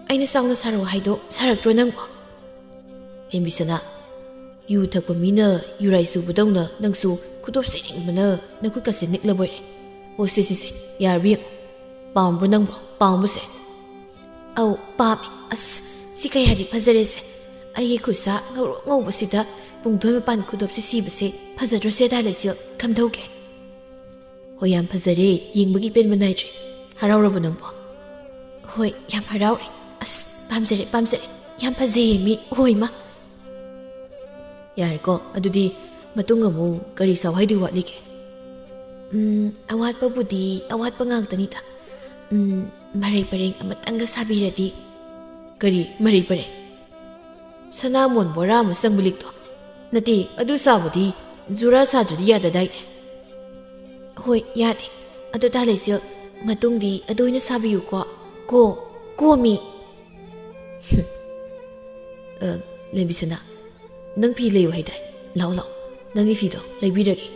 ꯑꯩꯅ ꯆꯥꯎꯅ ꯁꯥꯔꯛꯑꯣ ꯍꯥꯏꯗꯣ ꯁꯥꯔꯛꯇ꯭ꯔꯣ ꯅꯪꯕꯣ? ꯂꯦꯝꯕꯤ ꯁꯅꯥ, ꯌꯨ ꯊꯛꯄ ꯃꯤꯅ ꯌꯨꯔꯥꯏ ꯆꯨꯕꯗꯧꯅ ꯅꯪꯁꯨ ꯈꯨꯗꯣꯞ ꯁꯤꯅꯤꯡꯕꯅ ꯅꯈꯨꯠꯀꯁꯦ ꯅꯤꯛꯂꯕꯣꯏꯔꯦ꯫ ꯑꯣ, ꯁꯦ, ꯁꯦ, ꯁꯦ, ꯌꯥꯔꯕ ꯌꯦꯡꯉꯣ꯫ ꯄꯥꯝꯕ꯭ꯔꯣ ꯅꯪꯕꯣ? ꯄꯥꯝꯕꯁꯦ? ꯑꯧ, ꯄꯥꯝꯃꯤ꯫ ꯑꯁ, ꯁꯤ ꯀꯌꯥꯗꯤ ꯐꯖꯔꯦꯁꯦ꯫ ꯑꯩꯒꯤ ꯈꯨꯠꯁꯥ ꯉꯧꯔꯣꯛ ꯉꯧꯕꯁꯤꯗ ꯄꯨꯡꯗꯣꯟ ꯃꯄꯥꯟ ꯈꯨꯗꯣꯞꯁꯤ ꯁꯤꯕꯁꯦ ꯐꯖꯗ꯭ꯔꯣꯁꯦ, ꯗꯥ ꯂꯩꯆꯤꯜ? ꯀꯝꯗꯧꯒꯦ? ꯍꯣꯏ, ꯌꯥꯝ ꯐꯖꯔꯦ꯫ ꯌꯦꯡꯕꯒꯤ ꯄꯦꯟꯕ ꯅꯥꯏꯗ꯭ꯔꯦ꯫ ꯍꯔꯥꯎꯔꯕꯣ ꯅꯪꯕꯣ? ꯍꯣꯏ, ꯌꯥꯝ ꯍꯔꯥꯎꯔꯦ꯫ ꯑꯁ, ꯄꯥꯝꯖꯔꯦ, ꯄꯥꯝꯖꯔꯦ꯫ ꯌꯥꯝ ꯐꯖꯩꯌꯦ ꯃꯤ꯫ ꯍꯣꯏ, ꯃꯥ꯫ ꯌꯥꯔꯦꯀꯣ, ꯑꯗꯨꯗꯤ ꯃꯇꯨꯡ ꯑꯃꯨꯛ ꯀꯔꯤ ꯁꯥꯎ ꯍꯥꯏꯗꯣꯏ ꯋꯥꯠꯂꯤꯒꯦ? ꯎꯝ, ꯑꯋꯥꯠꯄꯕꯨꯗꯤ ꯑꯋꯥꯠꯄ ꯉꯥꯛꯇꯅꯤꯗ꯫ ꯎꯝ, ꯃꯔꯩ ꯄꯔꯦꯡ ꯑꯃꯇꯪꯒ ꯁꯥꯕꯤꯔꯗꯤ꯫ ꯀꯔꯤ ꯃꯔꯩ ꯄꯔꯦꯡ? ꯁꯅꯥꯃꯣꯟ ꯕꯣꯔꯥ ꯑꯃ ꯆꯪꯕ ꯂꯤꯛꯇꯣ? ꯅꯠꯇꯦ, ꯑꯗꯨ ꯁꯥꯕꯗꯤ ꯖꯨꯔꯥ ꯁꯥꯗ꯭ꯔꯗꯤ ꯌꯥꯗꯗꯥꯏꯅꯦ? ꯍꯣꯏ, ꯌꯥꯗꯦ꯫ ꯑꯗꯣ ꯗꯥ ꯂꯩꯆꯤꯜ, ꯃꯇꯨꯡꯗꯤ ꯑꯗꯨ ꯑꯣꯏꯅ ꯁꯥꯕꯤꯌꯨꯀꯣ꯫ ꯀꯣ, ꯀꯣ ꯃꯤ꯫ ꯑ, ꯂꯦꯝꯕꯤꯁꯅꯥ, ꯅꯪ ꯐꯤ ꯂꯩꯌꯨ ꯍꯥꯏꯗꯥꯏ? ꯂꯥꯛꯑꯣ, ꯂꯥꯛꯑꯣ, ꯅꯪꯒꯤ ꯐꯤꯗꯣ ꯂꯩꯕꯤꯔꯒꯦ꯫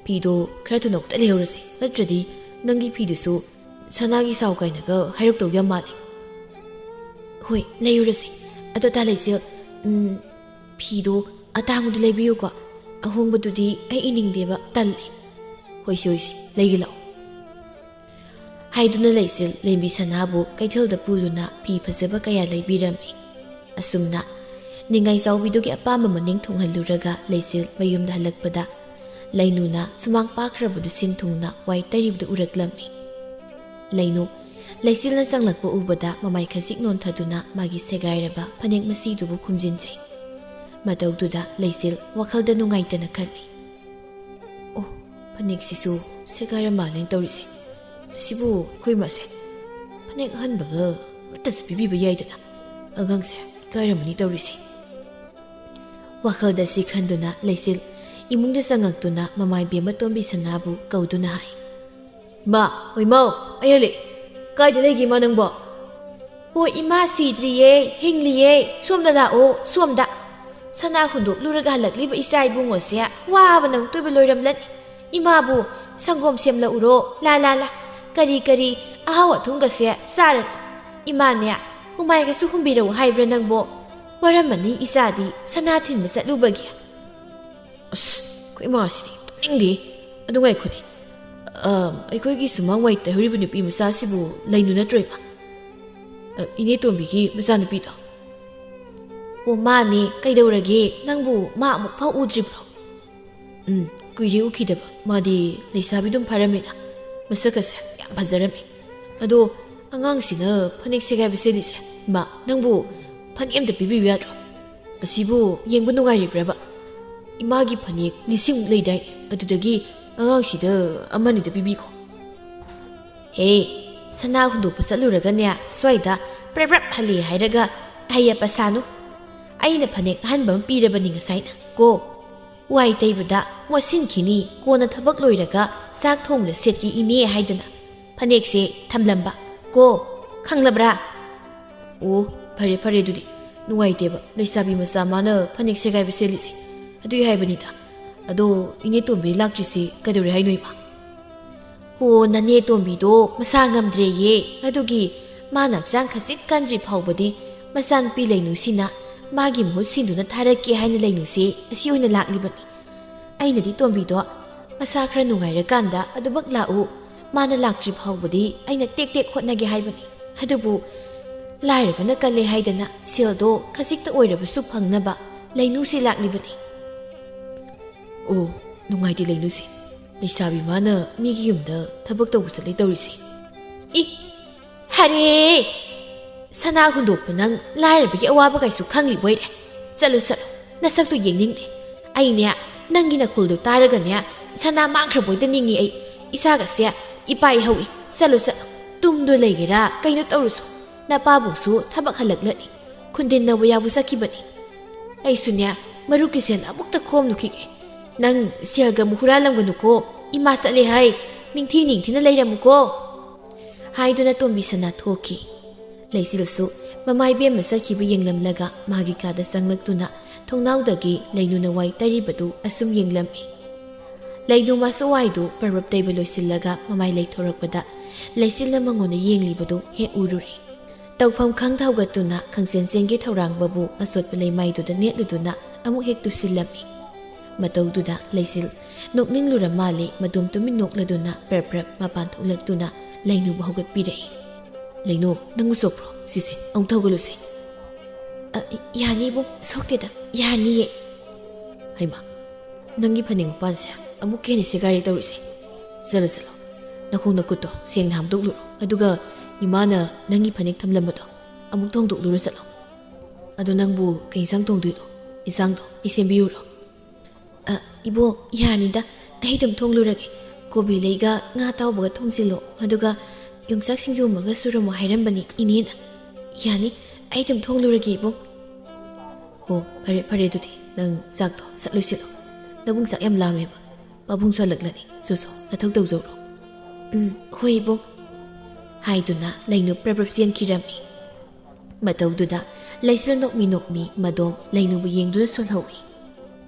ꯐꯤꯗꯣ ꯈꯔ ꯊꯨꯅ ꯑꯃꯨꯛꯇ ꯂꯩꯍꯧꯔꯁꯤ, ꯅꯠꯇ꯭ꯔꯗꯤ ꯅꯪꯒꯤ ꯐꯤꯗꯨꯁꯨ ꯁꯅꯥꯒꯤ ꯁꯥꯎ ꯀꯥꯏꯅꯒ ꯍꯥꯏꯔꯛꯇꯧ ꯌꯥꯝ ꯃꯥꯜꯂꯤ꯫ ꯍꯣꯏ, ꯂꯩꯔꯨꯔꯁꯤ꯫ ꯑꯗꯣ ꯗꯥ ꯂꯩꯆꯤꯜ, ꯎꯝ, ꯐꯤꯗꯣ ꯑꯇꯥꯡꯕꯗꯨ ꯂꯩꯕꯤꯌꯨꯀꯣ꯫ ꯑꯍꯣꯡꯕꯗꯨꯗꯤ ꯑꯩ ꯏꯅꯤꯡꯗꯦꯕ, ꯇꯜꯂꯤ꯫ ꯍꯣꯏꯁꯦ, ꯍꯣꯏꯁꯦ, ꯂꯩꯒꯦ ꯂꯥꯛꯑꯣ꯫ ꯍꯥꯏꯗꯨꯅ ꯂꯩꯆꯤꯜ ꯂꯦꯝꯕꯤ ꯁꯅꯥꯕꯨ ꯀꯩꯊꯦꯜꯗ ꯄꯨꯗꯨꯅ ꯐꯤ ꯐꯖꯕ ꯀꯌꯥ ꯂꯩꯕꯤꯔꯝꯃꯤ꯫ ꯑꯁꯨꯝꯅ ꯅꯤꯡꯉꯥꯏ ꯆꯥꯎꯕꯤꯗꯨꯒꯤ ꯑꯄꯥꯝꯕ ꯃꯅꯤꯡ ꯊꯨꯡꯍꯜꯂꯨꯔꯒ ꯂꯩꯆꯤꯜ ꯃꯌꯨꯝꯗ ꯍꯜꯂꯛꯄꯗ ꯂꯩꯅꯨꯅ ꯁꯨꯃꯥꯡ ꯄꯥꯛꯈ꯭ꯔꯕꯗꯨ ꯁꯤꯟ ꯊꯨꯡꯅ ꯋꯥꯏ ꯇꯩꯔꯤꯕꯗꯨ ꯎꯔꯛꯂꯝꯃꯤ꯫ ꯂꯩꯅꯨ ꯂꯩꯆꯤꯜꯅ ꯆꯪꯂꯛꯄ ꯎꯕꯗ ꯃꯃꯥꯏ ꯈꯖꯤꯛ ꯅꯣꯟꯊꯗꯨꯅ ꯃꯥꯒꯤ ꯁꯦꯒꯥꯏꯔꯕ ꯐꯅꯦꯛ ꯃꯁꯤꯗꯨꯕꯨ ꯈꯨꯝꯖꯤꯟꯖꯩ꯫ ꯃꯇꯧꯗꯨꯗ ꯂꯩꯆꯤꯜ ꯋꯥꯈꯜꯗ ꯅꯨꯡꯉꯥꯏꯇꯅ ꯈꯜꯂꯤ꯫ "ꯑꯣ, ꯐꯅꯦꯛꯁꯤꯁꯨ ꯁꯦꯒꯥꯏꯔ ꯃꯥꯜꯂꯦꯅ ꯇꯧꯔꯤꯁꯦ꯫ ꯑꯁꯤꯕꯨ ꯑꯩꯈꯣꯏ ꯃꯁꯦꯟ ꯐꯅꯦꯛ ꯑꯍꯟꯕꯒ ꯑꯃꯠꯇꯁꯨ ꯄꯤꯕꯤꯕ ꯌꯥꯏꯗꯅ꯫ ꯑꯉꯥꯡꯁꯦ ꯏꯀꯥꯏꯔꯝꯃꯅꯤ ꯇꯧꯔꯤꯁꯦ"꯫ ꯋꯥꯈꯜꯗ ꯁꯤ ꯈꯟꯗꯨꯅ ꯂꯩꯆꯤꯜ ꯏꯃꯨꯡꯗ ꯆꯪꯉꯛꯇꯨꯅ ꯃꯃꯥꯏ ꯕꯦꯝꯃ ꯇꯣꯝꯕꯤ ꯁꯅꯥꯕꯨ ꯀꯧꯗꯨꯅ ꯍꯥꯏ꯫ "ꯏꯃꯥ, ꯍꯣꯏ ꯏꯃꯥꯎ, ꯑꯩ ꯍꯜꯂꯛꯑꯦ꯫ ꯀꯥꯏꯗ ꯂꯩꯒꯦ ꯏꯃꯥ ꯅꯪꯕꯣ?" "ꯑꯣ ꯏꯃꯥ, ꯁꯤꯗ꯭ꯔꯤꯌꯦ, ꯍꯤꯡꯂꯤꯌꯦ꯫ ꯁꯣꯝꯗ ꯂꯥꯛꯑꯣ, ꯁꯣꯝꯗ꯫ ꯁꯅꯥ ꯍꯨꯟꯗꯣꯛꯂꯨꯔꯒ ꯍꯜꯂꯛꯂꯤꯕ ꯏꯆꯥ ꯏꯕꯨꯡꯉꯣꯁꯦ ꯋꯥꯕꯅ ꯑꯃꯨꯛꯇꯣꯏꯕ ꯂꯣꯏꯔꯝꯂꯅꯤ꯫ ꯏꯃꯥꯕꯨ ꯁꯪꯒꯣꯝ ꯁꯦꯝꯂꯛꯎꯔꯣ? ꯂꯥ, ꯂꯥ, ꯂꯥ꯫ ꯀꯔꯤ ꯀꯔꯤ ꯑꯍꯥꯎ ꯑꯊꯨꯝꯒꯁꯦ ꯆꯥꯔꯅꯨ꯫ ꯏꯃꯥꯅꯦ, ꯍꯨꯃꯥꯏꯒꯁꯨ ꯍꯨꯝꯕꯤꯔꯛꯎ ꯍꯥꯏꯕ꯭ꯔꯥ ꯅꯪꯕꯣ? ꯋꯥꯔꯝꯃꯅꯤ ꯏꯆꯥꯗꯤ ꯁꯅꯥ ꯊꯤꯟꯕ ꯆꯠꯂꯨꯕꯒꯤ"꯫ "ꯑꯁ, ꯑꯩꯈꯣꯏ ꯏꯃꯥꯁꯤꯗꯤ ꯇꯨꯝꯅꯤꯡꯗꯦ꯫ ꯑꯗꯨ ꯉꯥꯏꯈꯣꯅꯦ꯫ ꯑ, ꯑꯩꯈꯣꯏꯒꯤ ꯁꯨꯃꯥꯡ ꯋꯥꯏ ꯇꯩꯍꯧꯔꯤꯕ ꯅꯨꯄꯤ ꯃꯆꯥꯁꯤꯕꯨ ꯂꯩꯅꯨ ꯅꯠꯇ꯭ꯔꯣ ꯏꯃꯥ? ꯑ, ꯏꯅꯦ ꯇꯣꯝꯕꯤꯒꯤ ꯃꯆꯥꯅꯨꯄꯤꯗꯣ?" "ꯑꯣ ꯃꯥꯅꯦ, ꯀꯩꯗꯧꯔꯒꯦ? ꯅꯪꯕꯨ ꯃꯥ ꯑꯃꯨꯛ ꯐꯥꯎ ꯎꯗ꯭ꯔꯤꯕ꯭ꯔꯣ?" "ꯎꯝ, ꯀꯨꯏꯔꯦ ꯎꯈꯤꯗꯕ꯫ ꯃꯥꯗꯤ ꯂꯩꯁꯥꯕꯤ ꯑꯗꯨꯝ ꯐꯥꯔꯝꯃꯤꯅ꯫ ꯃꯁꯛꯀꯁꯦ ꯌꯥꯝ ꯐꯖꯔꯝꯃꯤ꯫ ꯑꯗꯣ ꯑꯉꯥꯡꯁꯤꯅ ꯐꯅꯦꯛ ꯁꯦꯒꯥꯏꯕ ꯁꯦꯠꯂꯤꯁꯦ, ꯏꯃꯥ, ꯅꯪꯕꯨ ꯐꯅꯦꯛ ꯑꯝꯇ ꯄꯤꯕꯤꯌꯨ ꯌꯥꯗ꯭ꯔꯣ? ꯑꯁꯤꯕꯨ ꯌꯦꯡꯕ ꯅꯨꯡꯉꯥꯏꯔꯤꯕ꯭ꯔꯕ? ꯏꯃꯥꯒꯤ ꯐꯅꯦꯛ ꯂꯤꯁꯤꯡꯃꯨꯛ ꯂꯩꯗꯥꯏꯅꯦ, ꯑꯗꯨꯗꯒꯤ ꯑꯉꯥꯡꯁꯤꯗ ꯑꯃꯅꯤꯗ ꯄꯤꯕꯤꯈꯣ"꯫ "ꯍꯦ, ꯁꯅꯥ ꯍꯨꯟꯗꯣꯛꯄ ꯆꯠꯂꯨꯔꯒꯅꯦ, ꯁ꯭ꯋꯥꯏꯗ ꯄ꯭ꯔꯞ ꯄ꯭ꯔꯞ ꯍꯜꯂꯦ ꯍꯥꯏꯔꯒ ꯑꯍꯩ ꯑꯄ ꯁꯥꯅꯨ꯫ ꯑꯩꯅ ꯐꯅꯦꯛ ꯑꯍꯟꯕ ꯑꯃ ꯄꯤꯔꯕꯅꯤ ꯉꯁꯥꯏꯅ ꯀꯣ꯫ ꯋꯥꯏ ꯇꯩꯕꯗ ꯃꯣꯠꯁꯤꯟꯈꯤꯅꯤ, ꯀꯣꯟꯅ ꯊꯕꯛ ꯂꯣꯏꯔꯒ ꯆꯥꯛ ꯊꯣꯡꯕꯗ ꯁꯦꯠꯀꯦ ꯏꯅꯦ ꯍꯥꯏꯗꯅ ꯐꯅꯦꯛꯁꯦ ꯊꯝꯂꯝꯕ ꯀꯣ, ꯈꯪꯂꯕ꯭ꯔꯥ?" "ꯑꯣ, ꯐꯔꯦ ꯐꯔꯦ, ꯑꯗꯨꯗꯤ ꯅꯨꯡꯉꯥꯏꯇꯦꯕ ꯂꯩꯁꯥꯕꯤ ꯃꯆꯥ ꯃꯥꯅ ꯐꯅꯦꯛ ꯁꯦꯒꯥꯏꯕ ꯁꯦꯠꯂꯤꯁꯦ, ꯑꯗꯨꯒꯤ ꯍꯥꯏꯕꯅꯤꯗ꯫ ꯑꯗꯣ ꯏꯅꯦ ꯇꯣꯝꯕꯤ ꯂꯥꯛꯇ꯭ꯔꯤꯁꯤ ꯀꯩꯗꯧꯔꯦ ꯍꯥꯏꯅꯣ ꯏꯃꯥ?" "ꯑꯣ, ꯅꯅꯦ ꯇꯣꯝꯕꯤꯗꯣ ꯃꯁꯥ ꯉꯝꯗ꯭ꯔꯦꯌꯦ, ꯑꯗꯨꯒꯤ ꯃꯥꯅ ꯍꯛꯆꯥꯡ ꯈꯖꯤꯛ ꯀꯟꯗ꯭ꯔꯤ ꯐꯥꯎꯕꯗꯤ ꯃꯆꯥꯅꯨꯄꯤ ꯂꯩꯅꯨꯁꯤꯅ ꯃꯥꯒꯤ ꯃꯍꯨꯠ ꯁꯤꯟꯗꯨꯅ ꯊꯥꯔꯛꯀꯦ ꯍꯥꯏꯅ ꯂꯩꯅꯨꯁꯦ ꯑꯁꯤ ꯑꯣꯏꯅ ꯂꯥꯛꯂꯤꯕꯅꯤ꯫ ꯑꯩꯅꯗꯤ ꯇꯣꯝꯕꯤꯗꯣ ꯃꯁꯥ ꯈꯔ ꯅꯨꯡꯉꯥꯏꯔꯀꯥꯟꯗ ꯑꯗꯨꯃꯛ ꯂꯥꯛꯎ, ꯃꯥꯅ ꯂꯥꯛꯇ꯭ꯔꯤ ꯐꯥꯎꯕꯗꯤ ꯑꯩꯅ ꯇꯦꯛ ꯇꯦꯛ ꯍꯣꯠꯅꯒꯦ ꯍꯥꯏꯕꯅꯤ꯫ ꯑꯗꯨꯕꯨ ꯂꯥꯏꯔꯕꯅ ꯀꯜꯂꯦ ꯍꯥꯏꯗꯅ ꯁꯦꯜꯗꯣ ꯈꯖꯤꯛꯇ ꯑꯣꯏꯔꯕꯁꯨ ꯐꯪꯅꯕ ꯂꯩꯅꯨꯁꯤ ꯂꯥꯛꯂꯤꯕꯅꯤ꯫ ꯑꯣ, ꯅꯨꯡꯉꯥꯏꯇꯦ ꯂꯩꯅꯨꯁꯤ꯫ ꯂꯩꯁꯥꯕꯤ ꯃꯥꯅ ꯃꯤꯒꯤ ꯌꯨꯝꯗ ꯊꯕꯛ ꯇꯧꯕ ꯆꯠꯂꯦ ꯇꯧꯔꯤꯁꯤ꯫ ꯏ, ꯍꯔꯦ! ꯁꯅꯥ ꯍꯨꯟꯗꯣꯛꯄ ꯅꯪ ꯂꯥꯏꯔꯕꯒꯤ ꯑꯋꯥꯕ ꯀꯩꯁꯨ ꯈꯪꯂꯤꯕꯣꯏꯔꯦ꯫ ꯆꯠꯂꯨ, ꯆꯠꯂꯨ, ꯅꯁꯛꯇꯨ ꯌꯦꯡꯅꯤꯡꯗꯦ꯫ ꯑꯩꯅꯦ, ꯅꯪꯒꯤ ꯅꯈꯣꯜꯗꯨ ꯇꯥꯔꯒꯅꯦ, ꯁꯅꯥ ꯃꯥꯡꯈ꯭ꯔꯕꯣꯏꯗ ꯅꯤꯡꯉꯤ ꯑꯩ꯫ ꯏꯆꯥꯒꯁꯦ ꯏꯄꯥꯏ ꯍꯧꯏ꯫ ꯆꯠꯂꯨ, ꯆꯠꯂꯨ, ꯇꯨꯝꯗꯨ ꯂꯩꯒꯦꯔꯥ ꯀꯩꯅꯣ ꯇꯧꯔꯨꯁꯨ꯫ ꯅꯄꯥꯕꯨꯡꯁꯨ ꯊꯕꯛ ꯍꯜꯂꯛꯂꯅꯤ꯫ ꯈꯨꯟꯗꯤꯟꯅꯕ ꯌꯥꯎꯕ ꯆꯠꯈꯤꯕꯅꯤ꯫ ꯑꯩꯁꯨꯅꯦ, ꯃꯔꯨꯞꯀꯤ ꯁꯦꯟ ꯑꯃꯨꯛꯇ ꯈꯣꯝꯂꯨꯈꯤꯒꯦ꯫ ꯅꯪ ꯁꯦꯜꯒ ꯑꯃꯨꯛ ꯍꯨꯔꯥꯜꯂꯝꯒꯅꯨꯀꯣ꯫ ꯏꯃꯥ ꯆꯠꯂꯦ ꯍꯥꯏ, ꯅꯤꯡꯊꯤ ꯅꯤꯡꯊꯤꯅ ꯂꯩꯔꯝꯃꯨꯀꯣ꯫ ꯍꯥꯏꯗꯨꯅ ꯇꯣꯝꯕꯤ ꯁꯅꯥ ꯊꯣꯛꯈꯤ꯫ ꯂꯩꯆꯤꯜꯁꯨ ꯃꯃꯥ ꯏꯕꯦꯝꯃ ꯆꯠꯈꯤꯕ ꯌꯦꯡꯂꯝꯂꯒ ꯃꯥꯒꯤ ꯀꯥꯗ ꯆꯪꯂꯛꯇꯨꯅ ꯊꯣꯡꯅꯥꯎꯗꯒꯤ ꯂꯩꯅꯨꯅ ꯋꯥꯏ ꯇꯩꯔꯤꯕꯗꯨ ꯑꯁꯨꯝ ꯌꯦꯡꯂꯝꯃꯤ꯫ ꯂꯩꯅꯨ ꯃꯥꯁꯨ ꯋꯥꯏꯗꯨ ꯄꯔꯞ ꯇꯩꯕ ꯂꯣꯏꯁꯤꯜꯂꯒ ꯃꯃꯥꯏ ꯂꯩꯊꯣꯔꯛꯄꯗ ꯂꯩꯆꯤꯜꯅ ꯃꯉꯣꯟꯗ ꯌꯦꯡꯂꯤꯕꯗꯨ ꯍꯦꯛ ꯎꯔꯨꯔꯦ꯫ ꯇꯧꯐꯝ ꯈꯪꯗ ꯍꯧꯒꯠꯇꯨꯅ ꯈꯪꯆꯦꯟ ꯆꯦꯟꯒꯤ ꯊꯧꯔꯥꯡꯕꯕꯨ ꯑꯆꯣꯠꯄ ꯂꯩꯃꯥꯏꯗꯨꯗ ꯅꯦꯠꯂꯨꯗꯨꯅ ꯑꯃꯨꯛ ꯍꯦꯛ ꯇꯨꯁꯤꯜꯂꯝꯃꯤ꯫ ꯃꯇꯧꯗꯨꯗ ꯂꯩꯆꯤꯜ ꯅꯣꯛꯅꯤꯡꯂꯨꯔ ꯃꯥꯜꯂꯦ꯫ ꯃꯗꯣꯝ ꯇꯨꯃꯤꯟ ꯅꯣꯛꯂꯗꯨꯅ ꯄ꯭ꯔꯞ ꯄ꯭ꯔꯞ ꯃꯄꯥꯟ ꯊꯣꯛꯂꯛꯇꯨꯅ ꯂꯩꯅꯨꯕꯨ ꯍꯧꯒꯠꯄꯤꯔꯛꯏ꯫ "ꯂꯩꯅꯨ, ꯅꯪꯕꯨ ꯁꯣꯛꯄ꯭ꯔꯣ? ꯁꯤꯁꯦ, ꯑꯃꯨꯛ ꯊꯧꯒꯠꯂꯨꯁꯦ꯫" "ꯑ, ꯌꯥꯅꯤ ꯏꯕꯨꯡ, ꯁꯣꯛꯇꯦꯗ, ꯌꯥꯅꯤꯌꯦ꯫" "ꯍꯩꯃꯥ, ꯅꯪꯒꯤ ꯐꯅꯦꯛ ꯃꯄꯥꯟꯁꯦ ꯑꯃꯨꯛꯀ ꯍꯦꯟꯅ ꯁꯦꯒꯥꯏꯔꯦ ꯇꯧꯔꯤꯁꯦ꯫ ꯆꯠꯂꯣ, ꯆꯠꯂꯣ, ꯅꯈꯣꯡ ꯅꯈꯨꯠꯇꯣ ꯁꯦꯡꯅ ꯍꯥꯝꯗꯣꯛꯂꯨꯔꯣ, ꯑꯗꯨꯒ ꯏꯃꯥꯅ ꯅꯪꯒꯤ ꯐꯅꯦꯛ ꯊꯝꯂꯝꯕꯗꯣ ꯑꯃꯨꯛ ꯊꯣꯡꯗꯣꯛꯂꯨꯔꯣ ꯆꯠꯂꯣ꯫ ꯑꯗꯣ ꯅꯪꯕꯨ ꯀꯩ ꯏꯟꯁꯥꯡ ꯊꯣꯡꯗꯣꯏꯅꯣ? ꯏꯟꯁꯥꯡꯗꯣ ꯑꯩ ꯁꯦꯝꯕꯤꯌꯨꯔꯣ?" "ꯑ, ꯏꯕꯣ, ꯌꯥꯔꯅꯤꯗ, ꯑꯩ ꯑꯗꯨꯝ ꯊꯣꯡꯂꯨꯔꯒꯦ꯫ ꯀꯣꯕꯤ ꯂꯩꯒ ꯉꯥ ꯑꯇꯥꯎꯕꯒ ꯊꯣꯡꯖꯤꯜꯂꯣ, ꯑꯗꯨꯒ ꯌꯣꯡꯆꯥꯛ ꯁꯤꯡꯖꯨ ꯑꯃꯒ ꯁꯨꯔꯝꯃꯣ ꯍꯥꯏꯔꯝꯕꯅꯤ ꯏꯅꯦꯅ꯫ ꯌꯥꯅꯤ, ꯑꯩ ꯑꯗꯨꯝ ꯊꯣꯡꯂꯨꯔꯒꯦ ꯏꯕꯣ꯫" "ꯍꯣ, ꯐꯔꯦ, ꯐꯔꯦ, ꯑꯗꯨꯗꯤ ꯅꯪ ꯆꯥꯛꯇꯣ ꯁꯠ ꯂꯣꯏꯁꯤꯜꯂꯣ꯫ ꯅꯕꯨꯡ ꯆꯥꯛ ꯌꯥꯝ ꯂꯥꯝꯃꯦꯕ꯫ ꯄꯥꯕꯨꯡꯁꯨ ꯍꯜꯂꯛꯂꯅꯤ꯫ ꯁꯣ, ꯁꯣ, ꯅꯊꯧ ꯇꯧꯖꯧꯔꯣ꯫" "ꯎꯝ, ꯍꯣꯏ ꯏꯕꯣ꯫" ꯍꯥꯏꯗꯨꯅ ꯂꯩꯅꯨ ꯄ꯭ꯔꯞ ꯄ꯭ꯔꯞ ꯆꯦꯟꯈꯤꯔꯝꯃꯤ꯫ ꯃꯇꯧꯗꯨꯗ ꯂꯩꯆꯤꯜ ꯅꯣꯛꯃꯤ ꯅꯣꯛꯃꯤ ꯃꯗꯣꯝ ꯂꯩꯅꯨꯕꯨ ꯌꯦꯡꯗꯨꯅ ꯁꯣꯜꯍꯧꯏ꯫